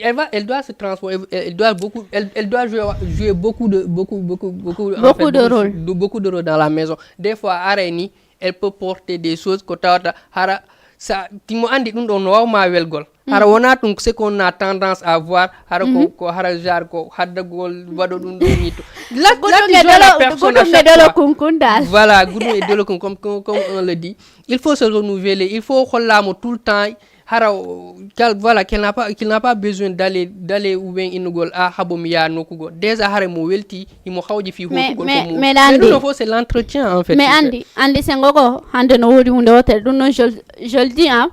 elle va, elle doit se transformer, elle, elle doit beaucoup, elle, elle doit jouer, jouer beaucoup de, beaucoup, beaucoup, beaucoup, en Beaucoup fait, de beaucoup, rôles. de, beaucoup de rôles dans la maison. Des fois, arani, elle peut porter des choses ko tawata hara sa timo andi ɗum ɗon no wawma welgol. Hara Mhm. wona ɗum, ce qu'on a tendance à voir, hara ko, Mhm. ko hara genre ko haddagol waɗo ɗum ɗon ni to. La, Goɗɗum la e dolo, la personne à goɗɗum e chaque dolo fois. Kunkun dal. Voilà, goɗɗum e dolo kun, comme, comme, comme on le dit. Il faut se renouveler, il faut hollamo tout le temps. Hara o- kal- voilà, qu'elle n'a pas, qu'il n'a pas besoin d'aller, d'aller ou bien innugol a habo mi yaa nokkugol. Déjà hara mo welti, imo hawji fi Mais- hootugol mais- ko mu- mais mais ɗum andi- ɗo fof c'est l'entretien en fait. Mais andi andi sengo ko hande no woodi hunde wotere ɗum noon je, je le dis, hein,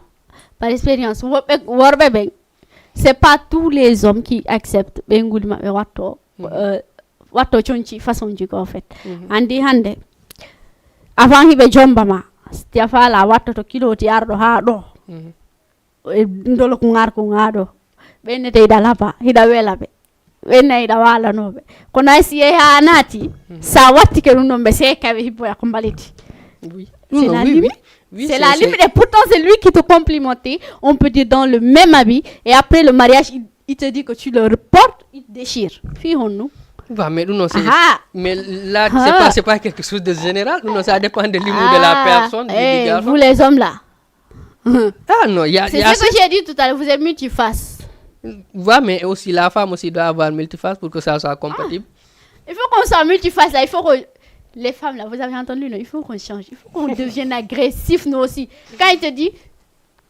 par expérience woɓɓe worɓe ɓen c'est pas tous les hommes qui acceptent ɓeynguli maɓɓe watto Mhm. euh, watto conci façon ji ko en fait Mhm. Andi hande avant hiɓe jomba ma si a faala wattoto kilo ti arɗo haa ɗo Mhm. E ndolo ko ngar ko ngaɗo ɓennete hiɗa laba hiɗa wela ɓe ɓenna hiɗa walanooɓe kono ay si yehi ha naati sa wattike ɗum ɗon ɓe seeka ɓe hibboya ko mbaliti Oui. C'est Non, la oui, limite. oui. Oui, C'est c'est- la c'est- limite. Et pourtant, c'est lui qui te complimente. On peut dire dans le même habit. Et après le mariage, il, il te dit que tu le reportes, il te déchire. Fii honno? Bah, mais non, c'est, Ah. mais là, c'est Ah. pas, c'est pas quelque chose de général. Non, ça dépend de l'humour de la Ah. personne, du, du Eh, garçon. Vous les hommes là. Ah non, il y a, C'est il y a ce que j'ai dit tout à l'heure, vous êtes multiface. Ouais, mais aussi la femme aussi doit avoir multiface pour que ça soit compatible. Il faut qu'on soit multiface là, il faut que les femmes là, vous avez entendu, non? Il faut qu'on change, il faut qu'on devienne agressif nous aussi. Quand il te dit,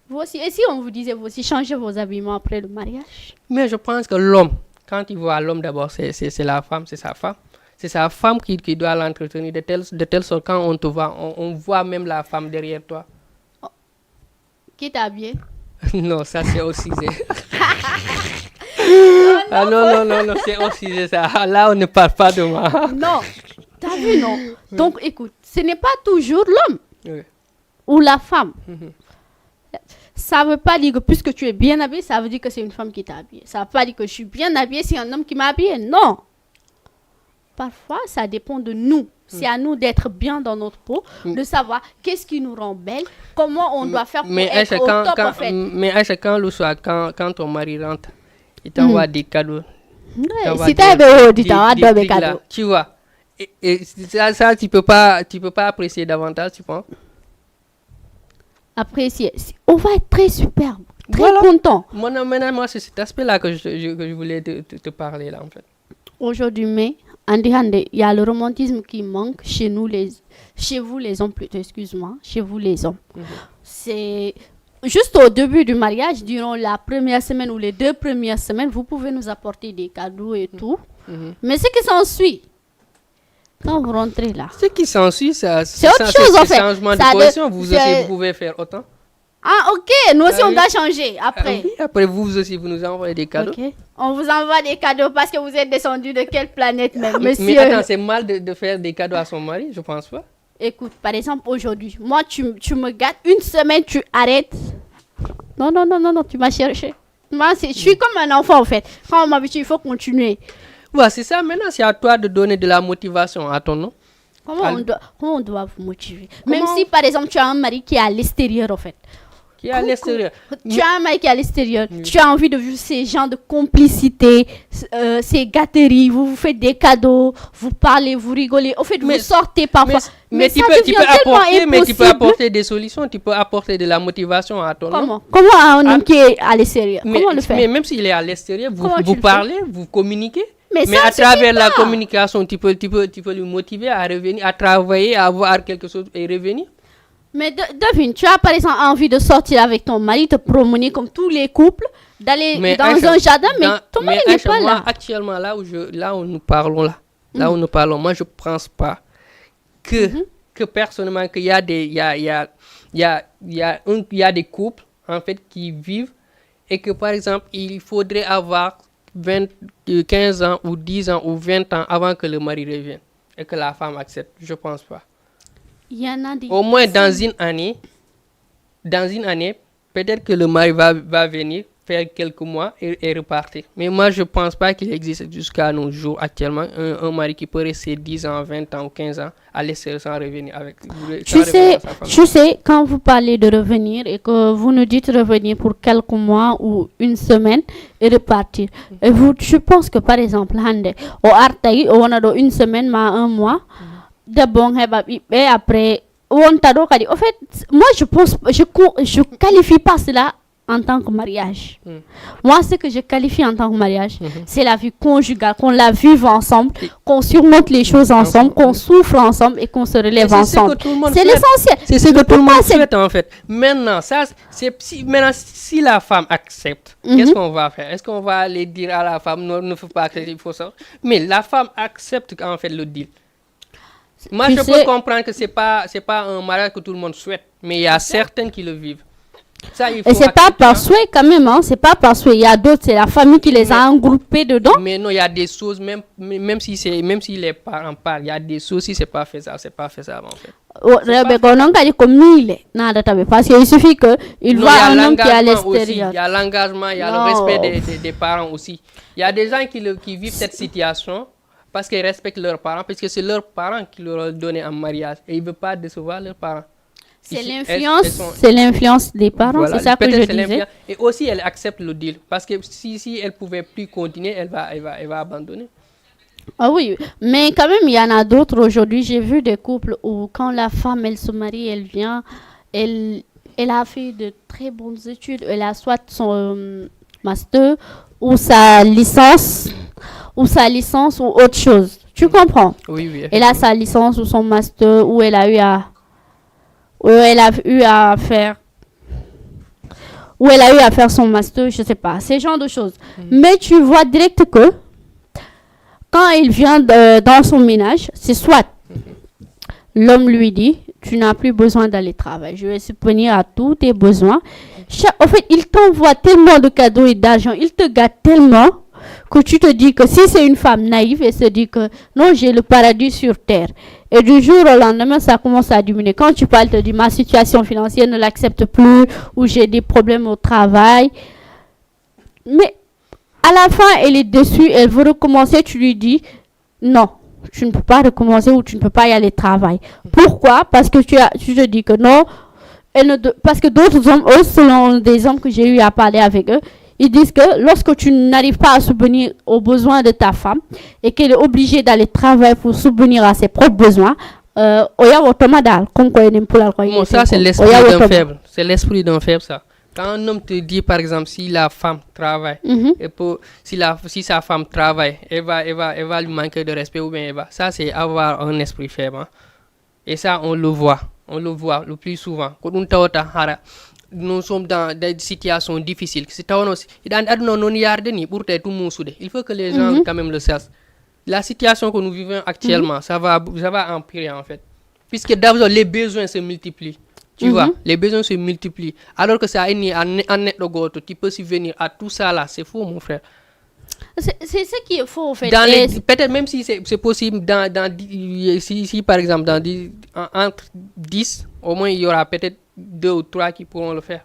vous aussi, et si on vous disait, vous aussi, changez vos habillements après le mariage. Mais je pense que l'homme, quand il voit l'homme d'abord, c'est, c'est, c'est la femme, c'est sa femme. C'est sa femme qui, qui doit l'entretenir de telle, de telle sorte, quand on te voit, on, on voit même la femme derrière toi. Qui t'a habillé? Non, ça c'est hors sujet. Ah non, non, non, non, c'est hors sujet ça. Ah, là, on ne parle pas de moi. Non, t'as vu, non? Donc, écoute, ce n'est pas toujours l'homme Oui. ou la femme. Mhm. Ça veut pas dire que puisque tu es bien habillé, ça veut dire que c'est une femme qui t'a habillé. Ça veut pas dire que je suis bien habillé, c'est un homme qui m'a habillé. Non. Parfois, ça dépend de nous. C'est à nous d'être bien dans notre peau, de savoir qu'est-ce qui nous rend belle, comment on doit faire pour mais être Aïcha, au quand, top, quand, en fait. Mais Aïcha, quand le soir, quand, quand ton mari rentre, il t'envoie des cadeaux. Ouais, t'envoies si t'as des, des, des, des trucs là, tu vois. Et, et ça, ça, tu peux pas, tu peux pas apprécier davantage, tu penses? Apprécier. Si- On va être très superbe, très Voilà. content. Maintenant, maintenant, moi, c'est cet aspect-là que je, je- que je voulais te, te- te parler, là, en fait. Aujourd'hui, mais, andi hande, il y a le romantisme qui manque chez nous, les, chez vous, les hommes, plutôt, excuse-moi, chez vous, les hommes. C'est juste au début du mariage, durant la première semaine ou les deux premières semaines, vous pouvez nous apporter des cadeaux et tout. Mhm. Mais ce qui s'ensuit, Quand vous rentrez là. Ce qui s'ensuit, ça, C'est autre ça, chose, c'est en fait. Changement de position. Vous aussi, vous pouvez faire autant. Ah, ok. Nous aussi, on doit changer après. Ah oui, après, vous aussi, vous nous envoyez des cadeaux. Ok. On vous envoie des cadeaux parce que vous êtes descendu de quelle planète même, monsieur? Mais attends, c'est mal de, de faire des cadeaux à son mari, je pense pas. Écoute, par exemple, aujourd'hui, moi, tu, tu me gâtes, une semaine, tu arrêtes. Non, non, non, non, non, tu m'as cherché. Moi, c'est- je suis comme un enfant, en fait. Quand on m'habitue, il faut continuer. Ouais, c'est ça. Maintenant, c'est à toi de donner de la motivation à ton homme. Comment on doit, comment on doit vous motiver? Même si, par exemple, tu as un mari qui est à l'extérieur, en fait. Qui est à l'extérieur. Tu as un mari qui est à l'extérieur. Tu as envie de vivre ces genres de complicité, euh, ces gâteries. Vous vous faites des cadeaux, vous parlez, vous rigolez. Au fait, vous sortez parfois. Mais ça devient tellement impossible. Mais tu peux, tu peux apporter, mais tu peux apporter des solutions, tu peux apporter de la motivation à ton homme. Comment? Comment un homme qui est à l'extérieur? Comment le faire? Mais même s'il est à l'extérieur, vous, vous parlez, vous communiquez. Mais à travers la communication, tu peux, tu peux, tu peux le motiver à revenir, à travailler, à avoir quelque chose et revenir. Mais de- devine, tu as par exemple envie de sortir avec ton mari, te promener comme tous les couples, d'aller dans un jardin, mais ton mari n'est pas là. Actuellement, là où je, là où nous parlons, là, là où nous parlons, moi, je pense pas que, que personnellement, qu'il y a des, il y a, il y a, il y a, il y a un- il y a des couples, en fait, qui vivent et que, par exemple, il faudrait avoir vingt, euh, quinze ans ou dix ans ou vingt ans avant que le mari revienne et que la femme accepte. Je pense pas. Il y en a des Au moins dans une année, dans une année, peut-être que le mari va, va venir faire quelques mois et, et repartir. Mais moi, je pense pas qu'il existe jusqu'à nos jours actuellement un, un mari qui peut rester dix ans, vingt ans ou quinze ans à l'extérieur sans revenir avec, Tu sans revenir sais, à sa famille. Tu sais, quand vous parlez de revenir et que vous nous dites revenir pour quelques mois ou une semaine et repartir, et vous, je pense que par exemple, hande, o artai, o wona ɗo une semaine, ma un mois, debbo on heɓa ɓiɓɓe, après, wonta ɗo kadi. En fait, moi, je pense, je, co- je qualifie pas cela en tant que mariage. Mm. Moi, ce que je qualifie en tant que mariage, Mhm. c'est la vie conjugale, qu'on la vive ensemble, Et- qu'on surmonte les choses ensemble, Ensemble, qu'on oui. souffre ensemble et qu'on se Et relève c'est ce que ensemble. Tout le monde C'est souhaite. L'essentiel. C'est ce que tout le monde Pas cette- souhaite en fait. Maintenant, ça, c'est si, maintenant, si la femme accepte, Mhm. qu'est-ce qu'on va faire? Est-ce qu'on va aller dire à la femme, non, ne faut pas accepter, il faut ça? Mais la femme accepte en fait le deal. Moi, Tu je sais- peux comprendre que c'est pas, c'est pas un mariage que tout le monde souhaite, mais il y a certaines qui le vivent. Ça, il faut Et c'est pas accepter, par hein. Souhait quand même, hein. C'est pas par souhait. Il y a d'autres, c'est la famille qui les a engroupés dedans. Mais non, il y a des choses, même, même si c'est, même si les parents parlent, il y a des choses, si c'est pas faisable, c'est pas faisable en fait. O- rewɓe ko noon kadi ko miile naadata ɓe, parce que il suffit que il Non, voit il y a un homme qui est à l'engagement aussi, il l'extérieur. y a l'engagement, il y a Non. le respect des, des, des parents aussi. Il y a des gens qui, le, qui vivent cette situation parce qu'ils respectent leurs parents, parce que c'est leurs parents qui leur ont donné en mariage et ils ne veulent pas décevoir leurs parents. C'est Ici, elles- l'influence, elles sont- c'est l'influence des parents, Voilà, c'est ça que peut-être je c'est disais. l'influence. Et aussi, elle accepte le deal. Parce que si, si elle pouvait plus continuer, elle va, elle va, elle va abandonner. Ah oui, mais quand même, il y en a d'autres aujourd'hui. J'ai vu des couples où quand la femme, elle se marie, elle vient, elle, elle a fait de très bonnes études. Elle a soit son euh, master ou sa licence, ou sa licence ou autre chose. Tu comprends? Oui, oui. Elle a sa licence ou son master, ou elle a eu à, ou elle a eu à faire, ou elle a eu à faire son master, je sais pas, ces genres de choses. Mais tu vois direct que quand il vient de- dans son ménage, c'est soit l'homme lui dit, tu n'as plus besoin d'aller travailler, je vais subvenir à tous tes besoins. Cha- En fait, il t'envoie tellement de cadeaux et d'argent, il te gâte tellement que tu te dis que si c'est une femme naïve, elle se dit que non, j'ai le paradis sur terre. Et du jour au lendemain, ça commence à diminuer. Quand tu parles, elle te dit, ma situation financière ne l'accepte plus, ou j'ai des problèmes au travail. Mais à la fin, elle est déçue, elle veut recommencer, tu lui dis, non, tu ne peux pas recommencer ou tu ne peux pas y aller travailler. Pourquoi? Parce que tu, as, tu te dis que non, elle ne de- parce que d'autres hommes, eux, selon des hommes que j'ai eu à parler avec eux, ils disent que lorsque tu n'arrives pas à subvenir aux besoins de ta femme et qu'elle est obligée d'aller travailler pour subvenir à ses propres besoins, euh, o yawoto ma dal, comme quoi, en pulaar, quoi, Bon, ça, c'est o l'esprit d'un yawoto ma. Faible. C'est l'esprit d'un faible, ça. Quand un homme te dit, par exemple, si la femme travaille, Mhm. et pour, si, la, si sa femme travaille, elle va, elle, va, elle va lui manquer de respect ou bien elle va. Ça, c'est avoir un esprit faible, hein. Et ça, on le voit. On le voit le plus souvent. Ko ɗum tawata hara, nous sommes dans des situations difficiles. Si tawno si, hiɗa andi aduna non yarde ni, ɓurte tout musude. Il faut que les gens quand même le sachent. La situation que nous vivons actuellement, ça va, ça va empirer en fait. Puisque d'abord, les besoins se multiplient. Tu vois, les besoins se multiplient. Alors que ça, il y a un, un être goto qui peut subvenir à tout ça là. C'est faux, mon frère. C'est c'est ce qui est faux, en fait. Dans Et les, peut-être même si c'est c'est possible, dans, dans, dix- si, si par exemple, dans dix, en- entre dix, au moins, il y aura peut-être deux ou trois qui pourront le faire.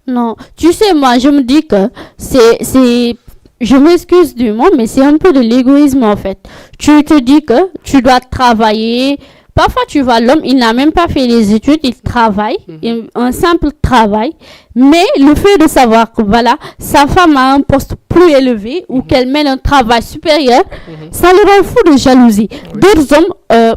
Non, tu sais, moi, je me dis que c'est, c'est, je m'excuse du mot, mais c'est un peu de l'égoïsme, en fait. Tu te dis que tu dois travailler. Parfois, tu vois, l'homme, il n'a même pas fait les études, il travaille, il- un simple travail. Mais le fait de savoir que, voilà, sa femme a un poste plus élevé ou qu'elle mène un travail supérieur, ça le rend fou de jalousie. D'autres hommes euh,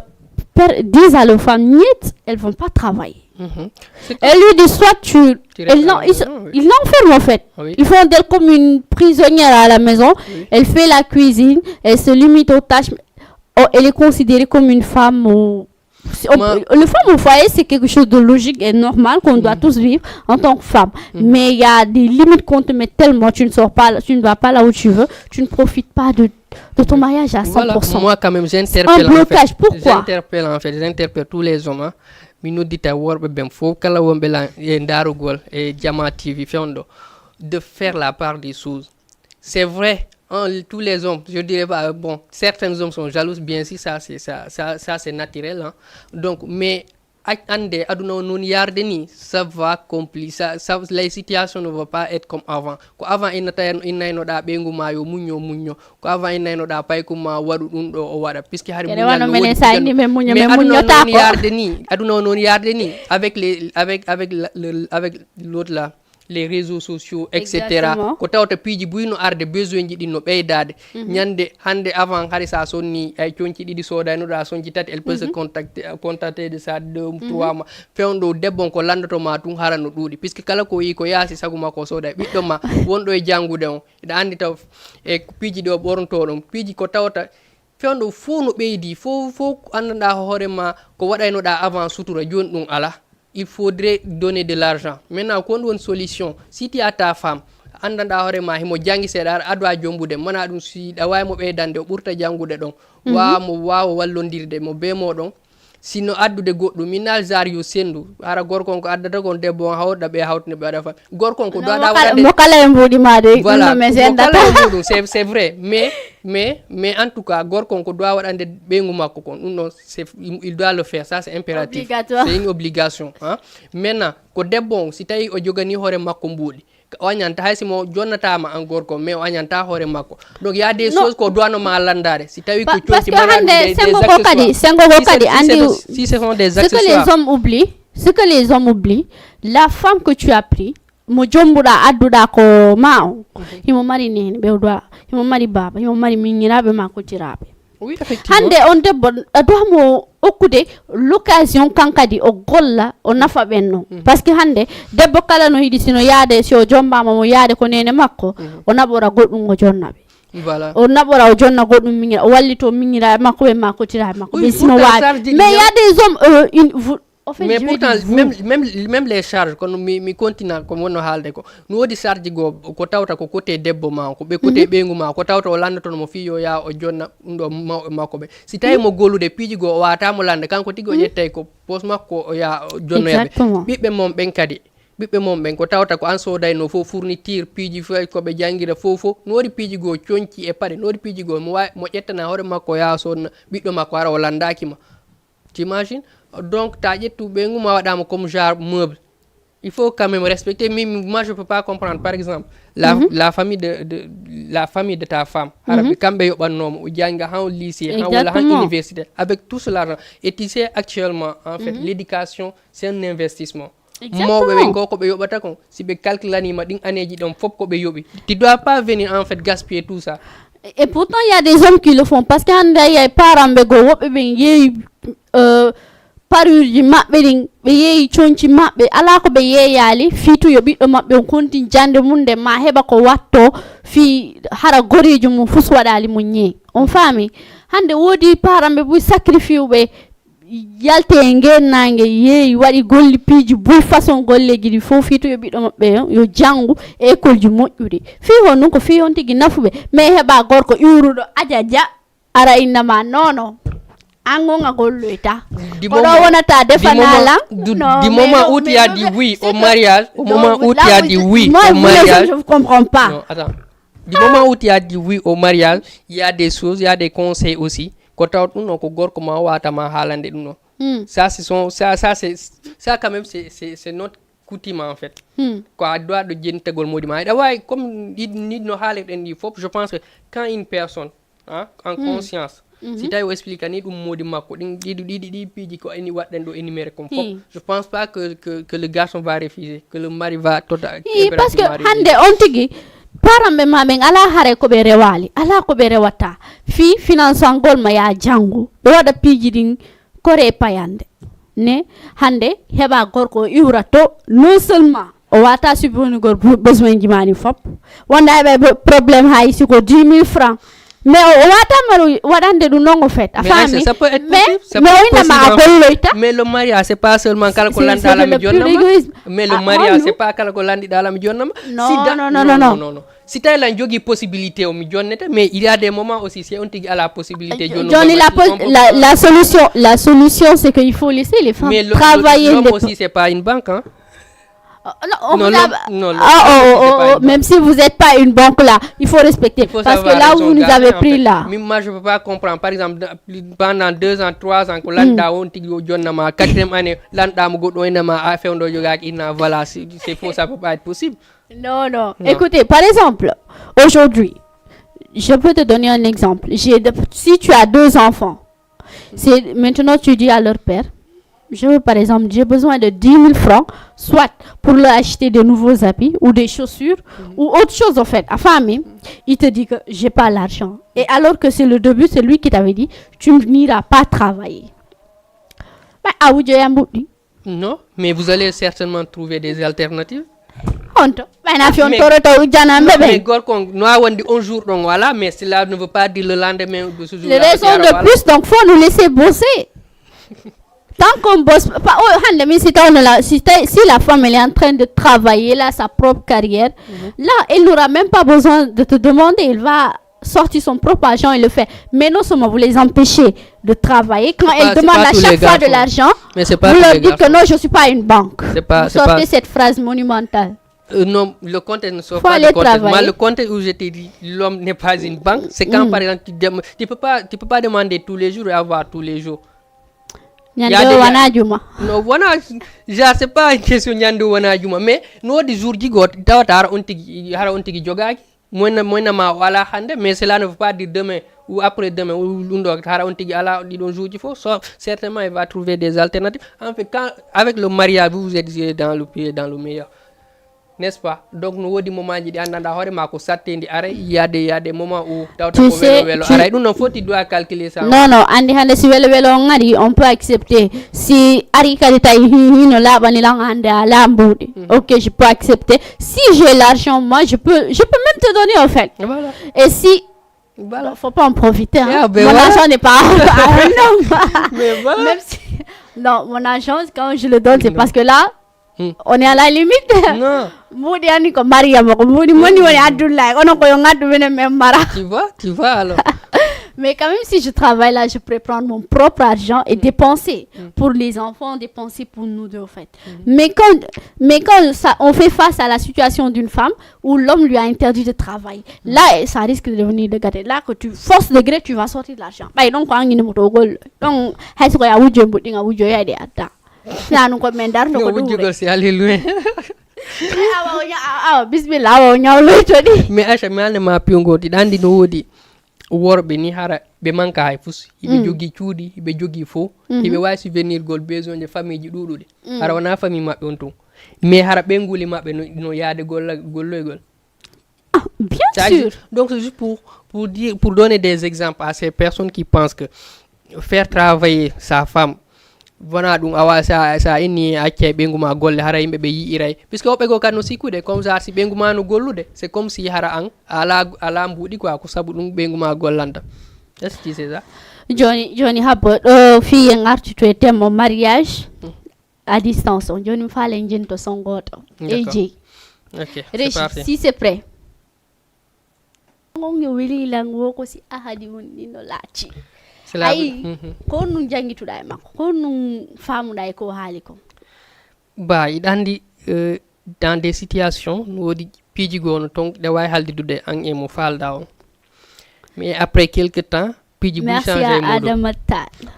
per- disent à leur femme, niet, elles vont pas travailler. Mhm. C'est Elle lui dit, soit tu... Tu elle restes à l'en- la ils, se- maison, oui. Ils l'enferment en fait. Oui. Ils font d'elle comme une prisonnière à la maison. Oui. Elle fait la cuisine, elle se limite aux tâches. Oh, elle est considérée comme une femme. Ou... si on- Ma- Le femme au foyer, c'est quelque chose de logique et normal qu'on doit tous vivre en tant que femme. Mais il y a des limites qu'on te met tellement, tu ne sors pas, tu ne vas pas là où tu veux, tu ne profites pas de, de ton mariage à cent pour cent. Voilà, moi quand même, C'est j'interpelle un en blocage. Fait. Pourquoi? J'interpelle en fait, j'interpelle tous les hommes. Hein. Mi noddita worɓe ɓen fof kala wonɓe lan e ndaarugol e Jama T V fewndo de faire la part des choses. C'est vrai, hein, tous les hommes, je dirais pas, bon, certains hommes sont jaloux, bien sûr, ça c'est ça, ça, ça c'est naturel. Hein. Donc, mais Ac-, annde aduna on non yarde ni, ça va compliqué, ça, ça, les situations ne vont pas être comme avant. Ko avant innata-, innaynoɗaa ɓeyngu maa yo muñño, muñño. Ko avant innaynoɗaa paykum maa waɗu ɗum ɗo o waɗa. Puisque hari Kene muñal wano no menen woodi sa puƴal inni men muñño, mais men aduna on muññotaa non ko. Yarde ni, aduna on non yarde ni, avec les, avec, avec la, le, avec l'autre là, les réseaux sociaux, et cetera. Exactement. Ko tawata piiji buy no arde, besoin ji ɗin no ɓeydaade. Mhm. Ñande hannde avant hari sa sonni ay conci ɗiɗi soodaynoɗaa, a sonci tati, elle peut se Mhm. contacter, contacter de ça deux, Mhm. trois mois. Fewndo debbo on ko lanndoto ma tun hara no ɗuuɗi. Puisque kala ko yii ko yaasi sagu makko o sooday. Ɓiɗɗo ma wonɗo e janngude on. Hiɗa anndi taw e ko piiji ɗi o ɓornotoo ɗon. Piiji ko tawata fewndo fof no ɓeydi, fof, fof ko anndanɗaa hoore ma ko waɗaynoɗaa avant sutura, jooni ɗum alaa. Il faudrait donner de l'argent. Maintenant, ko honɗum woni solution? Si tu as ta femme, anndanɗaa hoore ma, himo janngi seeɗa, aɗa, aɗa waawi jombude, mana ɗum si ɗa waawi mo ɓeydande, o ɓurta janngude ɗon. Mhm. Waawa mo, waawa wallondirde mo bee moo ɗon. Si no addude goɗɗum, min naal genre yo senndu. Hara gorko on ko addata kon, debbo on hawta ɓe hawtinde ɓe waɗa fa-, gorko on ko Non, doit mo kala, waɗande mo kala e mbuuɗi maa de, ɗum Voilà, no men mo kala senndata. E muɗum, c'est, c'est vrai. Mais, mais, mais en tout cas, gorko on ko doit waɗande ɓeyngu makko kon. Ɗum ɗon, c'est, il, il doit le faire. Ça, c'est impératif. Obligatoire. C'est une obligation, hein. Maintenant, ko debbo on, si tawi o joganii hoore makko mbuuɗi, o añanta hay si mo jonnataama an gorko, mais o añanta hoore makko. Donc, il y a des Non. Choses ko doit no ma lanndaade. Si tawi Pa-, ko parce que conti mana hannde des, des sengo ko accessoires. Kadi, sengo ko Si c'est, kadi, si c'est anndi de-, si ce sont des ce que les accessoires. Hommes oublient, ce que les hommes oublient, la femme que tu as pris, mo jombuɗaa, adduɗaa ko ma on, Mhm. himo mari neene, ɓe o doit, himo mari baaba, himo mari miñiraaɓe ma kotiraaɓe. Oui, effectivement. Hannde on debbo, a doit mo okkude l'occasion kan kadi o golla, o nafa ɓen non. Mhm. Parce que hannde debbo kala no yiɗi, si no yaade, si o jombaama mo yaade ko neene makko, Mhm. o naɓora goɗɗum o jonna ɓe. Voilà. O naɓora o jonna goɗɗum miñira, o wallito miñiraaɓe makko ɓe ma kotiraaɓe makko Oui, ɓe si no pourtant, waawi. Ça veut dire Mais il y a des hommes, euh, une, vous, En fait, Mais je vais pourtant, dire vous. Même, même, même les charges, kono mi, mi continue ko wonno haalde ko. No woodi charge goo, ko tawta ko côté debbo ma, ko ɓe côté Mhm. ɓeyngu ma, ko tawta o landotono mo fii yo yaa o jonna ɗum ɗo ma-, makko ɓe. Si tawi Mhm. mo golude piiji goo, o waata mo lande, kanko tigi o Mhm. ƴettay ko poos makko o yaa o jonnoya ɓe. Exactement. Ɓiɓɓe mon ɓen kadi, ɓiɓɓe mon ɓen, ko tawta ko an soodayno fof fourniture, piiji fof ko ɓe jangira fof fof. No woodi piiji goo conci e paɗe, no woodi piiji goo mo wa-, mo ƴettana hoore makko o yaa o sodna ɓiɗɗo makko hara o landaaki ma. T'imagines? Donc, ta ƴettu ɓeyngu ma waɗama comme genre meuble. Il faut quand même respecter. Mais, mais moi, je peux pas comprendre. Par exemple, la, Mhm. la famille de, de, la famille de ta femme. Hara Mhm. ɓe kamɓe yoɓannoma, o jannga han lycée, han walla han Exactement. Université, avec tout cet argent. Et tu sais, actuellement, en fait, Mhm. L'éducation, c'est un investissement. Exactement. Mawɓe ɓen ko, ko ɓe yoɓata kon, si ɓe calculanima ɗin aneeji ɗon fof ko ɓe yoɓi. Tu dois pas venir, en fait, gaspiller tout ça. Et pourtant, il y a des hommes qui le font. Parce que hannde a yiyay parent ɓe goo, woɓɓe ɓen yeeyi, euh, paruuji maɓɓe ɗin, ɓe yeeyi conci maɓɓe. Alaa ko ɓe yeeyaali, fii tun yo ɓiɗɗo maɓɓe on kontin jannde mum, nde ma heɓa ko watto, fii hara goreejo mum fus waɗaali mo ñeeŋ. On faami? Hannde woodi parent ɓe buy sacrifice ɓe, yalte e ngeen naange, yeeyi, waɗi golli piiji buy façon golleeji ɗi fof, fii to yo ɓiɗɗo maɓɓe yo, yo janngu e école ji moƴƴuɗi. Fii honɗun ko fii on tigi nafuɓe, mais heɓa gorko iwruɗo ajaja, ara inna ma, "Non, non, an on a golloyta." Du Ko ɗo moment, wonata du defana moment, lan? du, Non, du mais moment non, où tu mais as non, dit mais oui c'est au que mariage, au non, moment où là, tu as vous dit dites, oui moi, au vous, les mariage. Hommes, je vous comprends pas. Non, attends. Du moment où tu as dit oui au mariage, il y a des choses, il y a des conseils aussi. Ko tawata ɗum ɗon ko gorko ma o wata ma haalande ɗum ɗon. Hmm. Ça, c'est son, ça, ça, c'est, ça, quand même, c'est, c'est, c'est notre coutume, en fait. Hmm. Ko a doit ɗo jentagol moodi ma. Eɗa waawi, comme ɗi, ni no haalirɗen ɗi fof, je pense que quand une personne, hein, en Hmm. conscience, Mhm. si tawi o explique ni ɗum moodi makko, ɗin, ɗiɗi, ɗiɗi, ɗi piiji ko eni waɗɗen ɗo énuméré comme fof, Hmm. je pense pas que, que, que le garçon va refuser, que le mari va tota-, Hi, parce que hannde on tigi, parent ɓe ma ɓen alaa hare ko ɓe rewaali, alaa ko ɓe rewata. Fii finansangol ma yaa janngu, ɓe waɗa piiji ɗin kore e payande. Ne, hannde heɓa gorko o iwra to, non seulement o wata subvenir gol bu-, besoin ji ma ɗin fof. Wonda heɓa be-, problème hay si ko dix mille francs. Mais o, o wata maru waɗande ɗum non, au fait. A Mais faami? Aïssa, ça peut être Mais, possible, ça mais peut o être innama a possible, en fait. Golloyta. Mais le mariage, c'est pas seulement kala ko C'est, c'est, lanɗa c'est la le mi pur jonnama. Égoïsme. Mais le Ah, mariage, oh, c'est non. Pas kala ko lanɗiɗa la mi jonnama. Non, Si da-, non, non, non, non, non. Non, non. Si tawi lan jogii possibilité o mi jonnete, mais il y a des moments aussi, si on tigi ala possibilité Eh, jonno Johnny, ma la si pos-, on peut la, pas. La solution, la solution, c'est qu'il faut laisser les femmes Mais le, le, travailler l'homme le aussi, c'est pas une banque, hein. Oh, non, on Non, vous a- non, non, non, Ah, non, oh, oh, c'est pas oh, une oh, même banque. Si vous n'êtes pas une banque là, il faut respecter. Il faut Parce que savoir là où raison vous nous garder, avez en pris fait. Là. Mais moi, je peux pas comprendre. Par exemple, dans- pendant deux ans, trois ans, ko lanɗa on tigi o jonnama, quatrième année, lanɗa mo goɗɗo o innama, a fewndo jogaaki inna, voilà, c'est c'est faux, ça peut pas être possible. Non, non. Non. Écoutez, par exemple, aujourd'hui, je peux te donner un exemple. J'ai de- Si tu as deux enfants, c'est maintenant tu dis à leur père, je veux par exemple, j'ai besoin de dix mille francs, soit pour leur acheter de nouveaux habits ou des chaussures ou autre chose en fait. Enfin, mais il te dit que j'ai pas l'argent. Et alors que c'est le début, c'est lui qui t'avait dit, tu n'iras pas travailler. Bah, ah oui, j'ai un bout. Non, mais vous allez certainement trouver des alternatives. Honto ɓayna fiyon Mais- toroto ujjana Non, mais bébé. Gorko on, no a wonde un jour ɗon, voilà, mais cela ne veut pas dire le lendemain de ce jour. Les raisons de plus, donc faut nous laisser bosser. Tant qu'on bosse pas, oh, hande, mais si t'as la, si, t'as- si la femme elle est en train de travailler, elle a sa propre carrière, là, elle n'aura même pas besoin de te demander, elle va sortir son propre argent et le faire. Mais non seulement vous les empêchez de travailler, quand C'est elles pas- c'est demandent pas à tous chaque les fois de garçons. L'argent, Mais c'est pas vous tous leur les dites que garçons. Non, je suis pas une banque. C'est pas- Vous c'est pas- Sortez cette phrase monumentale. Euh, non, le contexte ne sort Faut pas aller du contexte. Moi, travailler. Le contexte où je t'ai dit, l'homme n'est pas une banque, c'est quand, par exemple, tu, dem- tu peux pas, tu peux pas demander tous les jours et avoir tous les jours. Il y a Ñande des- o wona juma. Non, voilà, genre, c'est pas une question ñande o wona juma, mais no woodi jour ji goɗɗi tawata hara on tigi, hara on tigi jogaaki. Moyna, moyna ma o ala hande, mais cela ne veut pas dire demain ou après-demain ou ɗum ɗo, hara on tigi ala ɗiɗon jour ji fof. So, certainement, il va trouver des alternatives. En fait, quand, avec le mariage, vous vous êtes dans le pire, dans le meilleur. N'est-ce pas? Donc, no woodi moment ji ɗi anndanɗa hoore ma ko satte ndi aray, yaade, yaade moment où tawta Tu ko sais, welo, welo tu aray. Ɗum non foti doit calculer ça. Non, non, andi hande si welo, welo on ari, on peut accepter. Si ari kadi tawi hi, hino laaɓani lan hande a laambuɗi. Mhm. Ok, je peux accepter. Si j'ai l'argent, moi, je peux, je peux même te donner, en fait. Voilà. Et si Voilà. Bon, faut pas en profiter, hein. Ah, ben Mon voilà. Argent n'est pas à un homme. Mais voilà. Même si, non, mon argent, quand je le donne, c'est Non. Parce que là, Hmm. On est à la limite. Non. Mbuuɗi ani ko Mariama, ko mbuuɗi moni woni Abdoulaye, kono ko yo ngaddu minen men mara. Tu vois, tu vois alors. Mais quand même, si je travaille là, je pourrais prendre mon propre argent et dépenser pour les enfants, dépenser pour nous deux, en fait. Mais quand, mais quand ça, on fait face à la situation d'une femme où l'homme lui a interdit de travailler, là, ça risque de devenir de gâter. Là, que tu forces de gré, tu vas sortir de l'argent. Bah, donc, on est moto. Donc, est-ce que y a où Dieu, il y a des attentes. Sinaa ɗum ko men darto ko ɗum wujjugol si ali loin. Awa o ña- awa bismillah awa o ñawloyto ɗi. Mais Acha, mi alne ma piwngo ɗi ɗandi no woodi worɓe ni hara ɓe manka hay fus hiɓe Mm. Jogii cuuɗi hiɓe jogii fof Mm-hmm. Hiɓe waawi subvenirgol besoin de famille ji ɗuɗuɗi Mm. Hara wona famille maɓɓe on tun mais hara ɓenguli maɓɓe no, no yaade golla golloygol. Ah, bien sûr. Donc, c'est juste pour, pour dire, pour donner des exemples à ces personnes qui pensent que faire travailler sa femme, voilà, donc, awa, ça, ça, inni, acca, ɓengu ma golle, hara yimɓe ɓe yi'iray. Puisque woɓɓe goo kan no sikkude, comme ça, si ɓengu ma no gollude, c'est comme si hara an, ala, ala mbuuɗi quoi, ko sabu ɗum ɓengu ma gollanta. Est-ce que c'est ça? Joni, joni habbo, ɗo fii en arti to e thème o mariage. Mm. À distance on, jooni mi faala en jento son gooto. D'accord. Ej jeyi. Ok, c'est Régis, parfait. Si c'est prêt. On yo weli lan wo ko si ahadi on ni no laaci. Ayi, mhm. Ko on nun jangituɗa e makko, ko on nun faamuɗa e ko haali kon. Ba iɗa andi, euh, dans des situations no woodi piiji goo no ton ɗe waawi haldidude an e mo faalɗa on. Mais après quelque temps, piiji buy Merci changé à e muɗum. Adama Tall.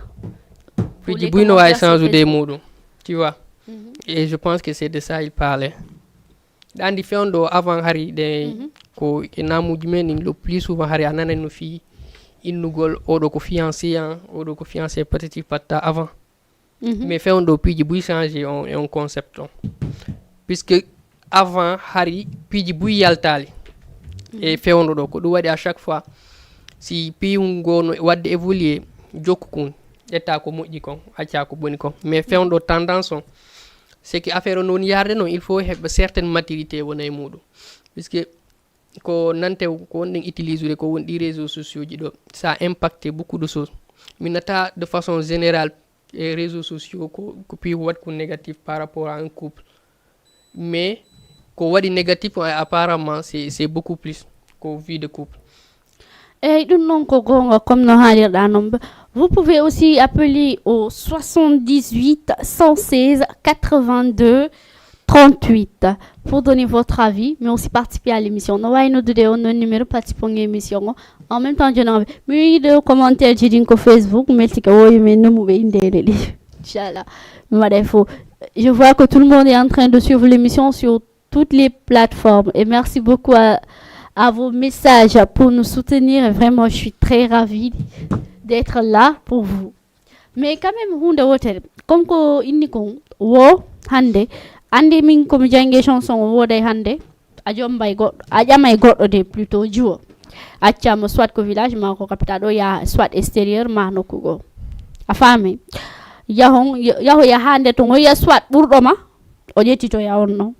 Piiji buy no waawi change de muɗum. Tu vois. Mhm. Et je pense que c'est de ça il parlait. Ɗa andi fewndo avant hari ɗe, mhm, ko e namuji men ɗin le plus souvent hari a nanay no fi innugol oɗo ko fiancé an, oɗo ko fiancé patati patata avant. Mhm. Mais fewndo piiji buy changé on, e on concept on. Puisque avant hari piiji buy yaltali e, mhm, fewndo ɗo. Ko ɗum waɗi à chaque fois, si piiwu ngo no wadde évoluer, jokku kun, ƴetta ko moƴƴi kon, acca ko boni kon. Mais fewndo tendance on, c'est que affaire on woni yarde non, il faut heɓa certaine maturité wona e muɗum. Puisque ko nante ko wonɗen utiliser ko woni ɗi réseaux sociaux ji ɗo, ça a impacté beaucoup de choses. Mi nata de façon générale e réseaux sociaux ko, ko piiwu waɗi ko négatif par rapport à un couple. Mais ko waɗi négatif on, apparemment, c'est, c'est beaucoup plus ko vie de couple. Eyyi, ɗum noon ko goonga, comme no haalirɗa noon. Vous pouvez aussi appeler au soixante-dix-huit cent seize quatre-vingt-deux trente-huit pour donner votre avis, mais aussi participer à l'émission. No waawi noddude on non numéro, participer e émission o. En même temps, jono mi wiide commentaire ji ɗin ko Facebook, melti ka woyu men no mu ɓe indeele ɗi. Inchallah. Mi waɗa e fof. Je vois que tout le monde est en train de suivre l'émission sur toutes les plateformes. Et merci beaucoup à, à vos messages pour nous soutenir. Et vraiment, je suis très ravie d'être là pour vous. Mais quand même, huunde wootere, comme ko inni kon, wo hannde, anndi min ko mi janngi chanson o wooday hannde, a jombay goɗɗo, a ƴamay goɗɗo de plutôt jiwo. Accamo soit ko village ma ko capitale ɗo, ya soit extérieur ma nokku goo. A faami? Yahon, yaho yahaande ton, o yiya soit ɓurɗo ma, o ƴettitoya on non.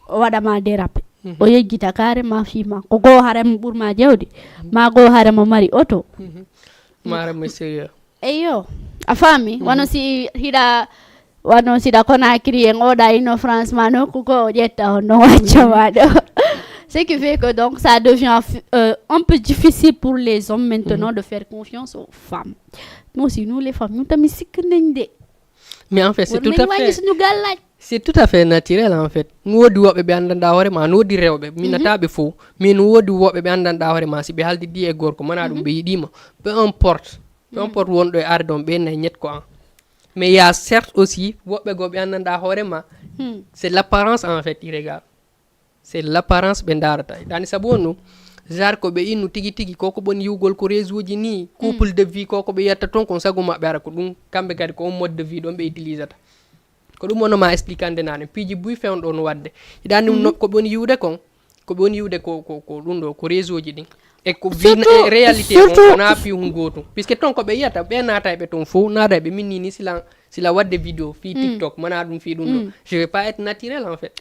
O waɗa ma dérapé. Mhm. O yeggita carrément fii ma. Ko goo hare mo ɓur ma jawdi. Ma goo hare mo mari oto. Mhm. Ma hare mo sérieux. Eyo, a faami? Mhm. Wano si hiɗa, wano si ɗa Conakry en oɗa ino France ma nokku goo o ƴetta on non wacca ma ɗo. Ce qui fait que donc ça devient fi-, euh, un peu difficile pour les hommes maintenant Mhm. de faire confiance aux femmes. Nous aussi, nous les femmes, ñun tamit sikk nañ de. Mais en fait, c'est War tout nañ à wàññi fait suñu gàllaaj. C'est tout à fait naturel, en fait. No woodi woɓɓe ɓe anndanɗaa hoore ma, no woodi rewɓe, mi Mhm. nataa ɓe fow. Mais no woodi woɓɓe ɓe anndanɗaa hoore ma, si ɓe haldidii e gorko, mana ɗum Mhm. ɓe yiɗii ma. Peu importe. Peu Mm. importe wonɗo e arde on, ɓe nay ñet ko an. Mais y a certes aussi, woɓɓe goo ɓe anndanɗaa hoore ma. Hmm. C'est l'apparence, en fait, qui regarde. C'est l'apparence ɓe ndaarata. Ɗani sabu on ɗum, genre ko ɓe innu tigi tigi, ko ko ɓoni yi'ugol ko réseau ji nii, Mm. couple de vie, ko ko ɓe yi'ata ton, kon sago maɓɓe ara ko ɗum, kamɓe kadi ko on mode de vie ɗon ɓe utilisata. Ko ɗum wonno ma expliquande naane, piiji buy fewndo on waɗde. Hiɗa anndi Mhm. no, ko ɓe woni yi'ude kon, ko ɓe woni yi'ude ko, ko, ko ɗum ɗo, ko réseau ji ɗin. E ko Surtout, vina-, e réalité on, surtout ko naa fii hun gootum. Puisque ton ko ɓe yi'ata, ɓe naata e ɓe ton fow, naata e ɓe min nii ni sila, sila waɗde vidéo fii Mm. TikTok, mana ɗum fii ɗum ɗo. Mm. Je vais pas être naturel en fait.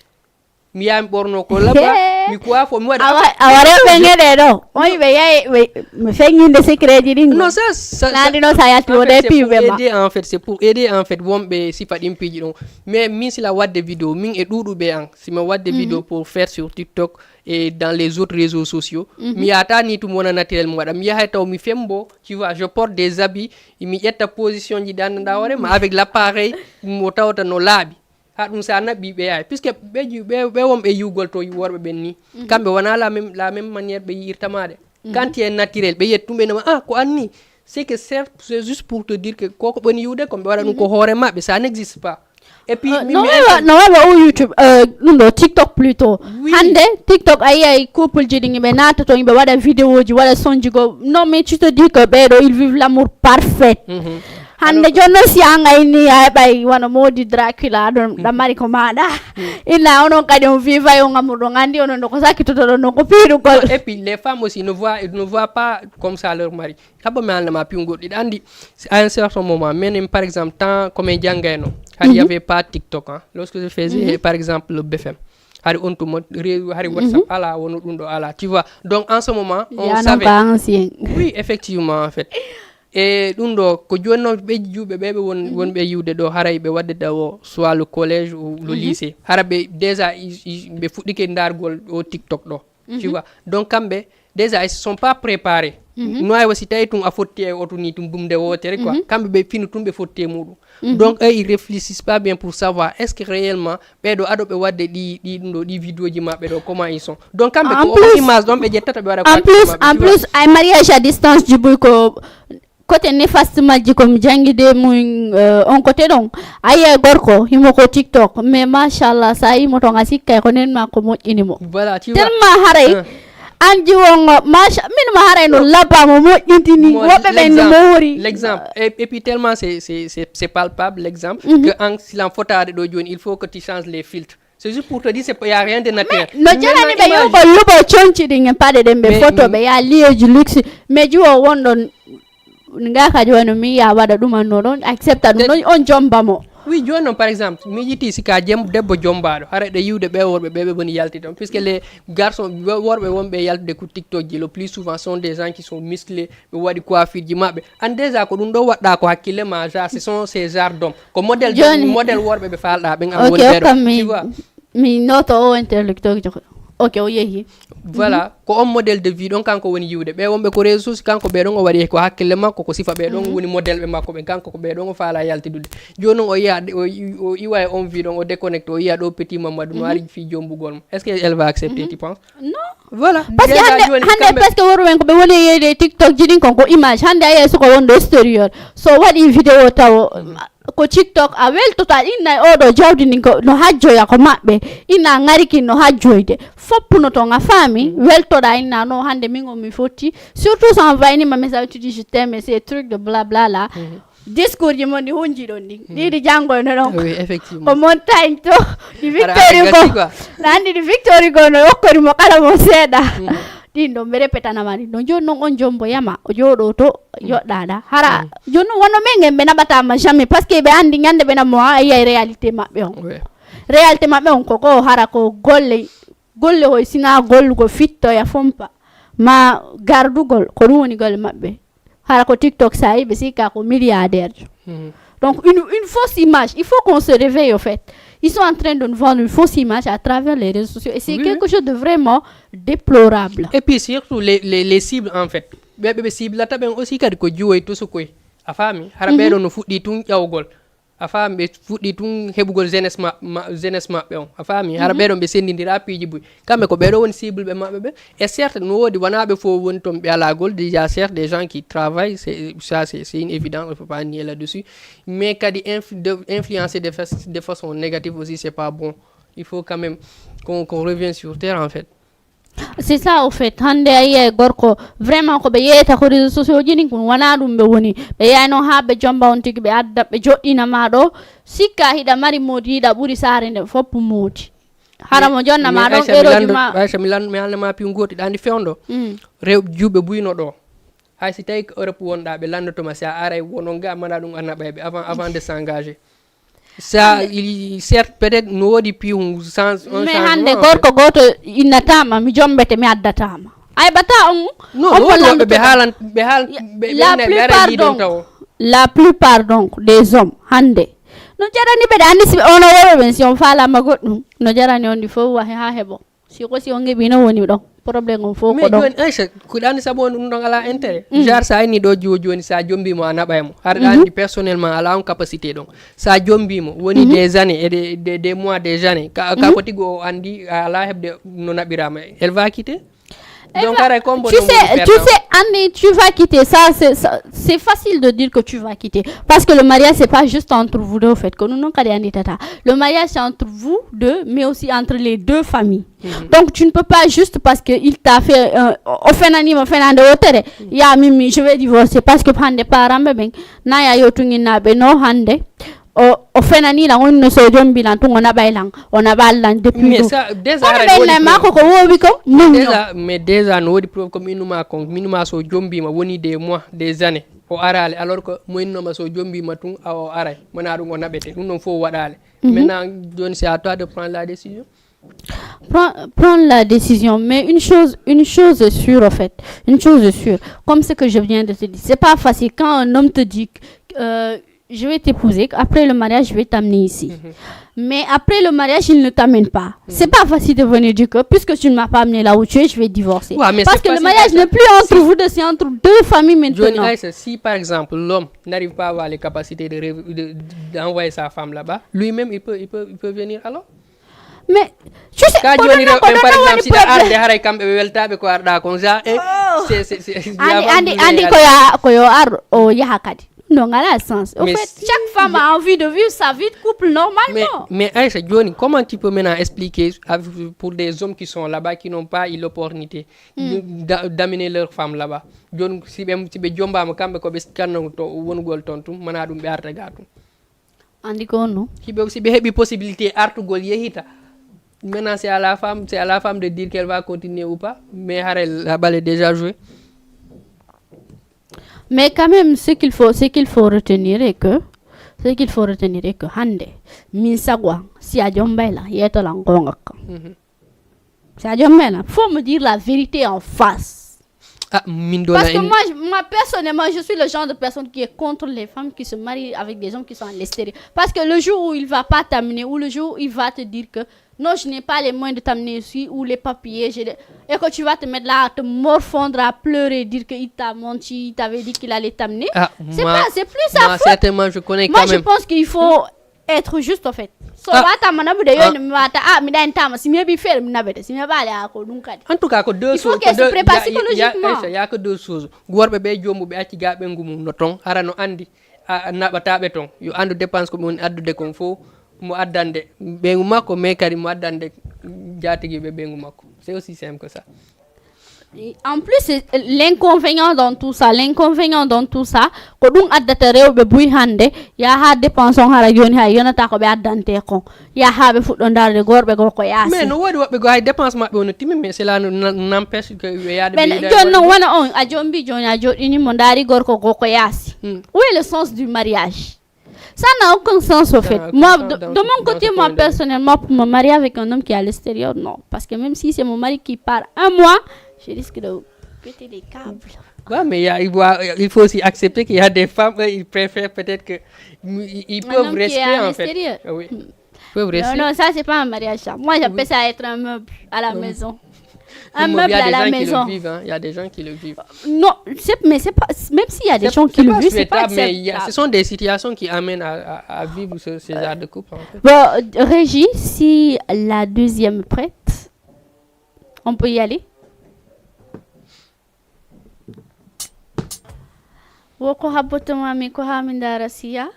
Mi yaha mi ɓorno ko labba, Hey. mi coiffe, mi waɗa Awa, awa rewɓe ngeɗe ɗo. On ɓe yahi, ɓe, mi feññinde secret ji ɗin. Non, ça, ça, ça, Nandi non, ça yalti en wode fait, c'est pour piiɓe ma. aider, en fait, c'est pour aider, en fait, wonɓe sifa ɗin piiji ɗon. Mais min sila waɗde vidéo, min e ɗuuɗuɓe an, si mi waɗde Mhm. vidéo pour faire sur TikTok et dans les autres réseaux sociaux, Mhm. mi yahata ni tum wona naturel mi waɗa. Mi yahay taw mi fembo, tu vois, je porte des habits, mi ƴetta position ji ɗi anndanɗaa hoore ma, avec l'appareil, mo tawata no laaɓi. Ha ɗum sa naɓi ɓe yaay. Puisque ɓe ju-, ɓe, ɓe wonɓe yi'ugol to worɓe ɓen ni. Mhm. Kamɓe wona la même, la même manière ɓe yi'irta ma de. Mhm. Quand tu es naturel, ɓe yiyat tum ɓe nama, "Ah, ko an ni." C'est que c'est, c'est juste pour te dire que ko ko ɓe woni yi'ude ko ɓe waɗa ɗum ko Mhm. hoore maɓɓe, ça n'existe pas. Et puis, Euh, mi, no mi wawa, inter- no wawa o YouTube, euh, ɗum ɗo TikTok plutôt. Oui. Hande TikTok a yiyay couple ji ɗin ɓe naata ton, ɓe waɗa vidéo ji, waɗa son ji go. Non, mais tu te dis que ɓeɗo, ils vivent l'amour parfait. Mhm. Hande Alors que jooni non si an a inni a heɓay wano Modi Dracula ɗon, ɗan mari ko maɗa. Mm. Inna onon kadi on vivay on amour ɗon, andi onon ɗo ko sakkitoto ɗon ɗon ko piiɗugol. Et puis les femmes aussi ne voient, ne voient pas comme ça leur mari. Habba mi haalna ma piiwugol ɗiɗa. Andi, à un certain moment, menen, par exemple, temps ko men janngayno, hari Mhm. y avait pas TikTok, hein. Lorsque je faisais, Mhm. par exemple, le B F M, hari on tuma, re-, hari WhatsApp Mhm. ala, wono ɗum ɗo ala, tu vois. Donc, en ce moment, on Yanon savait. Ko ancien. Oui, effectivement, en fait. E ɗum ɗo, ko jooni noon ɓe juuɓe ɓe, ɓe won-, Mhm. wonɓe yi'ude ɗo, haray ɓe waɗde ɗo, soit le collège ou le Mhm. lycée. Hara ɓe, déjà, i-, i-, ɓe fuɗɗike ndaargol ɗo TikTok ɗo. Tu Mhm. vois? Donc, kamɓe, déjà, ils se sont pas préparés. Mhm. No ay wasi tawi tun a fotti e oto ni tun bumde wootere, quoi. Mhm. Kamɓe ɓe finu tun ɓe fotti e muɗum. Mhm. Donc, eux, ils réfléchissent pas bien pour savoir est-ce que réellement, ɓeɗo aɗo ɓe waɗde ɗi, ɗi, ɗum ɗo, ɗi vidéo ji maɓɓe ɗo, comment ils sont. Donc, kamɓe En ko plus, on image ɗon ɓe ƴettata ɓe waɗa en quoi plus, que maɓɓe, en tu vois? Plus, ay mariage à distance ji buy ko côté néfaste majji ko mi janngi de mum, euh, on côté ɗon. A yi'ay gorko, himo ko TikTok, mais machallah, sa yimo ton a sikkay ko nen ma ko moƴƴini mo. Voilà, tu vois. Tellement haray, Hein. An jiwongo, masha, min ma haray no labba mo moƴƴintini, Mo, woɓɓe ɓen no l'exemple, moori. L'exemple. Et, et puis tellement c'est, c'est, c'est, c'est palpable, l'exemple, Mhm. que an silan fotaade ɗo jooni, il faut que tu changes les filtres. C'est juste pour te dire, c'est pas, y a rien de naturel. Mais no jarani ɓe yo ko lubo conci ɗin e paɗe ɗen ɓe Mais, foto, mm. Ɓe ya liyeeji luxe. Mais jiwo wonɗon, nga ka jooni mi ya waɗa ɗum an non, on accepta ɗum, Te- non, on jomba mo. Oui, jooni non, par exemple, mi yiiti si ka jem-, debbo jombaaɗo, hara ɗe yiwde ɓe worɓe ɓe, ɓe woni yalti ton. Puisque les garçons, ɓe worɓe wonɓe yaltude ko TikTok ji, le plus souvent sont des gens qui sont musclés, ɓe waɗi coiffure ji maɓɓe. An déjà ko ɗum ɗo waɗɗa ko hakkille ma, genre, ce sont ces genres d'hommes. Ko modèle de, Jooni. Modèle worɓe ɓe faalɗa ɓen an Ok, woni ɓeɗo. Hokkam mi, Tu vois? Mi noto o interlocuteur ko. Ok, o yehi. Voilà, ko on modèle de vie ɗon kanko woni yiwde. Ɓe wonɓe ko réseaux sociaux, kanko ɓe ɗon o waɗi ko hakkille makko, ko sifa ɓe ɗon woni modèle ɓe makko ɓen, kanko ko ɓe ɗon o faala yaltidude. Jooni non o yiya, o, o iwa e on vie ɗon, o déconnecte, o yiya ɗo petit Mamadou no ari fii jombugol mo. Est-ce que elle va accepter, tu penses? Non. Voilà. Parce que déjà hannde, jooni hannde kamɓe presque worɓe ɓen ko ɓe woni e yeeyde e TikTok ji ɗin kon ko image. Hannde a yiyay suka wonɗo extérieur. So waɗi vidéo taw, ko TikTok a weltoto, a inna e oɗo jawdi ndin ko no hajjoya ko maɓɓe. Inna a ŋari kin no hajjoyde. Foppuno ton a faami, weltoɗa inna no hannde min on mi fotti. Surtout so envoyé ma message, tu dis je t'aime, ces trucs de blabla là. Discours ji mon ɗi hunji ɗon ɗin. Ɗiɗi janngoyno ɗon. Oui, effectivement. Ko montagne to, ɗi victory go. Ɗa anndi ɗi victory go no okkori mo kala mo seeɗa. Ɗin ɗon ɓe repetanama ɗin ɗon. Jooni non on jomboyama, o jooɗo to, yoɗɗaɗa. Hara, jooni non wonno men en ɓe naɓatama jamais, parce que ɓe anndi ñande ɓe naɓ mo a yiyay réalité maɓɓe on. Oui. Réalité maɓɓe on ko ko hara ko golle, golle hoy sina gollugo fittoya fompa. Ma gardugol, ko ɗum woni golle maɓɓe. Hara ko TikTok sa yi ɓe sikka ko milliardaire jo. Donc une, une fausse image. Il faut qu'on se réveille au fait. Ils sont en train de nous vendre une fausse image à travers les réseaux sociaux. Et c'est quelque chose de vraiment déplorable. Et puis surtout les, les, les cibles en fait. Ɓe ɓe ɓe ciblata ɓen aussi kadi ko jiwoy tosokoy. A faami? Hara ɓeɗo no fuɗɗi tun ƴawgol. A faami? Ɓe fuɗɗi tun heɓugol jeunesse ma, ma, jeunesse maɓɓe on. A faami? Hara ɓeɗon ɓe sendindira piiji buy. Kamɓe ko ɓeɗo woni cible ɓe maɓɓe ɓe. Et certes, no woodi wona ɓe fof woni ton ɓe alagol. Déjà, certes, des gens qui travaillent, c'est, ça, c'est, c'est une évidence, on peut pas nier là-dessus. Mais kadi inf-, de, influencer de, fa-, de façon négative aussi, c'est pas bon. Il faut quand même qu'on, qu'on revienne sur terre, en fait. C'est ça, au fait. Hannde a yiyay gorko, vraiment ko ɓe yeeyata ko réseaux sociaux ji ɗin, ko wona ɗum ɓe woni. Ɓe yiyay non haa ɓe jomba on tigi, ɓe adda, ɓe joɗɗina ma ɗo. Sikka hiɗa mari moodi, hiɗa ɓuri saare nde fof moodi. Hara mo jonna ma ɗon erooji ma. Aïcha, mi lan-, mi haalna ma piw gooti, ɗa anndi fewndo. Rew juuɓe buyno ɗo. Hay si tawi ko Europe wonɗa, ɓe lanndotoma si a aray wonon ga, mana ɗum a naɓay ɓe avant, avant de s'engager. Sa, il, certes, peut-être, no woodi piihu, change, un mais hannde changement, en fait. Gorko gooto innataama, mi jommbete, mi addataa ma. A heɓataa on, non, on no mo woodi woɓɓe ɓe lanndotoo. Haalan, ɓe haal-, ɓe, ɓe la ɓe plupart ɓe donc, tawo. La plupart donc des hommes, hannde. No jarani ɓe, ɗe anndi si ɓe, ono worɓe ɓen, si on faalaama goɗɗum, no jarani on ɗi fof wahe haa heɓo. Si ko si on heɓi no woni ɗon. Problème on fof ko mais ɗon. Jooni, Aïcha, ko ɗan sabu on ɗum ɗon alaa intérêt. Genre, sa inni ɗo jiwo jooni, sa jombi mo, a naɓay mo. Hara ɗa anndi personnellement, alaa on capacité ɗon. Sa jombi mo, woni des années, et des, des, des mois, des années. Ka, ka foti go o anndi, a alaa heɓde no naɓiraama. Elle va quitter? Donc, hara combo tu sais, tu sais, Annie, tu vas quitter. Ça, c'est, ça, c'est facile de dire que tu vas quitter. Parce que le mariage, c'est pas juste entre vous deux, au fait. Que nous, non, kadi anndi tata. Le mariage, c'est entre vous deux, mais aussi entre les deux familles. Donc, tu ne peux pas juste parce que il t'a fait, euh, o fenani mo fenande o tere. Ya mimi, je vais divorcer parce que hande parent ɓe ɓen, na ya yo tunginnaɓe no hande. O, o fenani lan, on no so jombi lan tun, o naɓay lan, o naɓal lan depuis mais ça, déjà, kono ɓe inna maako ko woowi ko muñño. Déjà, mais déjà, no woodi preuve ko mi innuma kon, mi innuma so jombima, woni des mois, des années, o araali, alors que mo innoma so jombima tun, a o aray, mana ɗum o naɓete, ɗum ɗon fof waɗaali. Maintenant, jooni, c'est à toi de prendre la décision. Prends, prends la décision, mais une chose, une chose est sûre, en fait. Une chose est sûre. Comme ce que je viens de te dire, c'est pas facile quand un homme te dit, euh, je vais t'épouser, après le mariage, je vais t'amener ici. Mais après le mariage, il ne t'amène pas. C'est pas facile de venir dire que, puisque tu ne m'as pas amené là où tu es, je vais divorcer. Ouais, mais parce que le mariage n'est plus entre vous deux, c'est entre deux familles maintenant. Johnny Aïssa, si par exemple l'homme n'arrive pas à avoir les capacités de, rêve- de- d'envoyer sa femme là-bas, lui-même, il peut, il peut, il peut venir alors. Mais tu sais, ka ko joni ɗon, rewɓe ko ɓen, ɗon par woni exemple, si ɗa problème. Arde, haray kamɓe ɓe weltaɓe ko arɗa kon, ja e c'est, c'est, c'est, andi, andi, andi ko ya, ko yo ar o yaha kadi. Non, ngala sens. Au fait, chaque femme a envie de vivre sa vie de couple normalement. Mais, mais Aïcha, joni, comment tu peux maintenant expliquer avec- pour des hommes qui sont là-bas, qui n'ont pas eu l'opportunité de- d'a- d'amener leur femme là-bas? Joni, si ɓe, si ɓe jombama kamɓe ko ɓe sikkanno to wonugol ton tun, mana ɗum ɓe arta ga tun. Andi ko non. Si ɓe, si ɓe heɓi possibilité artugol yehita. Maintenant, c'est à la femme, c'est à la femme de dire qu'elle va continuer ou pas. Mais haray la balle est déjà jouée. Mais quand même, ce qu'il faut, ce qu'il faut retenir est que, ce qu'il faut retenir est que hande, min sagwa, si a jombay la, yeto la ngonga. Sadio Mena, faut me dire la vérité en face. Ah, min ɗo parce que moi, moi, personnellement, je suis le genre de personne qui est contre les femmes qui se marient avec des hommes qui sont à l'extérieur. Parce que le jour où il va pas t'amener, ou le jour où il va te dire que Non, je n'ai pas les moyens de t'amener ici ou les papiers. Je l'ai- Et que tu vas te mettre là à te morfondre, à pleurer, dire qu'il t'a menti, il t'avait dit qu'il allait t'amener. Ah, C'est moi- pas, c'est plus sa Moi, faute. Certainement, je connais Moi, quand je même. Pense qu'il faut être juste, en fait. So Ah. Wata mana bude Ah. Yon mi wata, ah, mi dan tama, si mi hebi fere mi nabete, si mi hebali ako dun kadi. En tout cas, ko deux Il faut choses. qu'elle ko se deux- prépare y a- y a- y a- psychologiquement. Aïcha, y a que deux choses. Worɓe ɓe jommu ɓe acci ga ɓengu mum no ton, hara no andi a a naɓata ɓe ton. Yo andu dépense ko ɓe woni addude kon fof mo addande ɓengu makko, mais kadi mo addande jaatigi ɓe ɓengu makko. C'est aussi simple que ça. En plus, c'est l'inconvénient dans tout ça, l'inconvénient dans tout ça, ko ɗum addata rewɓe buy hannde, yaha dépense on hara jooni hay yonata ko ɓe addante kon, yaha ɓe fuɗɗo ndarude gorɓe goo ko yaasi. Mais no woodi woɓɓe goo hay dépense maɓɓe ono timmi, mais cela ne- n'empêche que ɓe yaade Ɓen jooni non wona on a jombi jooni a joɗɗini mo ndaari gorko goo ko yaasi. Où est le sens du mariage? Ça n'a aucun sens au fait. Moi, de, de mon côté, moi personnellement, pour me marier avec un homme qui est à l'extérieur, non. Parce que même si c'est mon mari qui part un mois, je risque de péter les câbles. Ouais, mais il, y a- il, doit- il faut aussi accepter qu'il y a des femmes, eux, ils préfèrent peut-être que ils, ils Un peuvent homme qui est rester à en fait. L'extérieur. Ah oui. Hmm. Ils peuvent Non, rester. Non, ça, c'est pas un mariage, ça. Moi, j'appelle ça être un meuble à la maison. Un Il meuble y a à des la gens maison. Qui le vivent, hein. Il y a des gens qui le vivent. Non, c'est- mais c'est pas. Même s'il y a des gens qui le vivent, c'est pas Souhaitable, mais il y a- acceptable. Ce sont des situations qui amènent à, à- à vivre ce, ce genre de couple. En fait. Bon, Régie, si la deuxième est prête, on peut y aller. Wo ko habboto ma mi ko haa mi ndaara siya.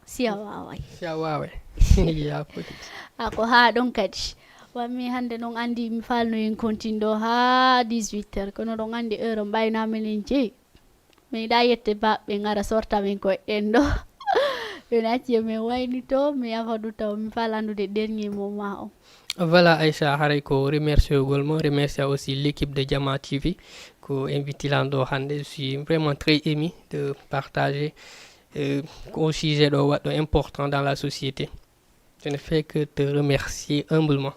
Siya waaway. Siya waaway. Ya foti. A ko haa ɗon kadi. Wa mi hannde non anndi mi faalno en kontin ɗo haa dix-huit heures. Kono ɗon anndi heure on ɓayna menen jeyi. Mi yiɗa yette baɓɓe ngara sorta min koye ɗen ɗo. Ɓe nacci e min waynito, mi yafa ɗum taw mi faala anndude dernier moment on. Voilà, Aïcha, haray ko remercier gol mo, remercier aussi l'équipe de Jama T V, ko invité lan ɗo hannde. Je suis vraiment très ému de partager euh, au sujet ɗo waɗɗo important dans la société. Je ne fais que te remercier humblement.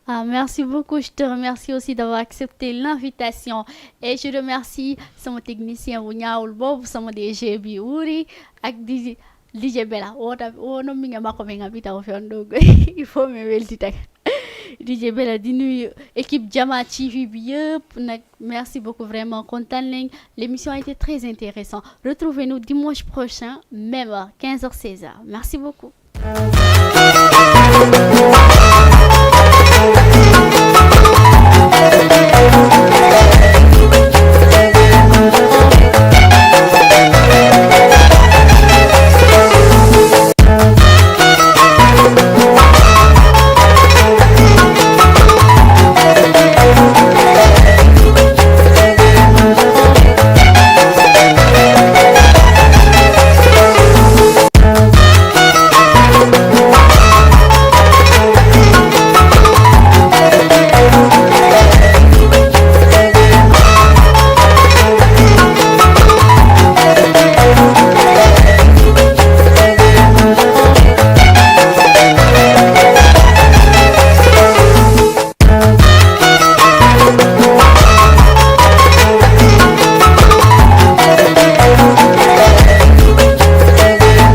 Ah, merci beaucoup. Je te remercie aussi d'avoir accepté l'invitation. Et je remercie sama technicien bu ñaawul boobu, sama D G bi wuuri, ak D J, D J Bella. Wo tam, wo non mi ngi makko mi ngi bita o fi on ɗo goy. Il faut me weltita. D J Bella di nuyu équipe Jama T V bi yëpp nag. Merci beaucoup, vraiment kontaan nañ. L'émission a été très intéressante. Retrouvez-nous dimanche prochain, même heure, quinze heures, seize heures. Merci beaucoup.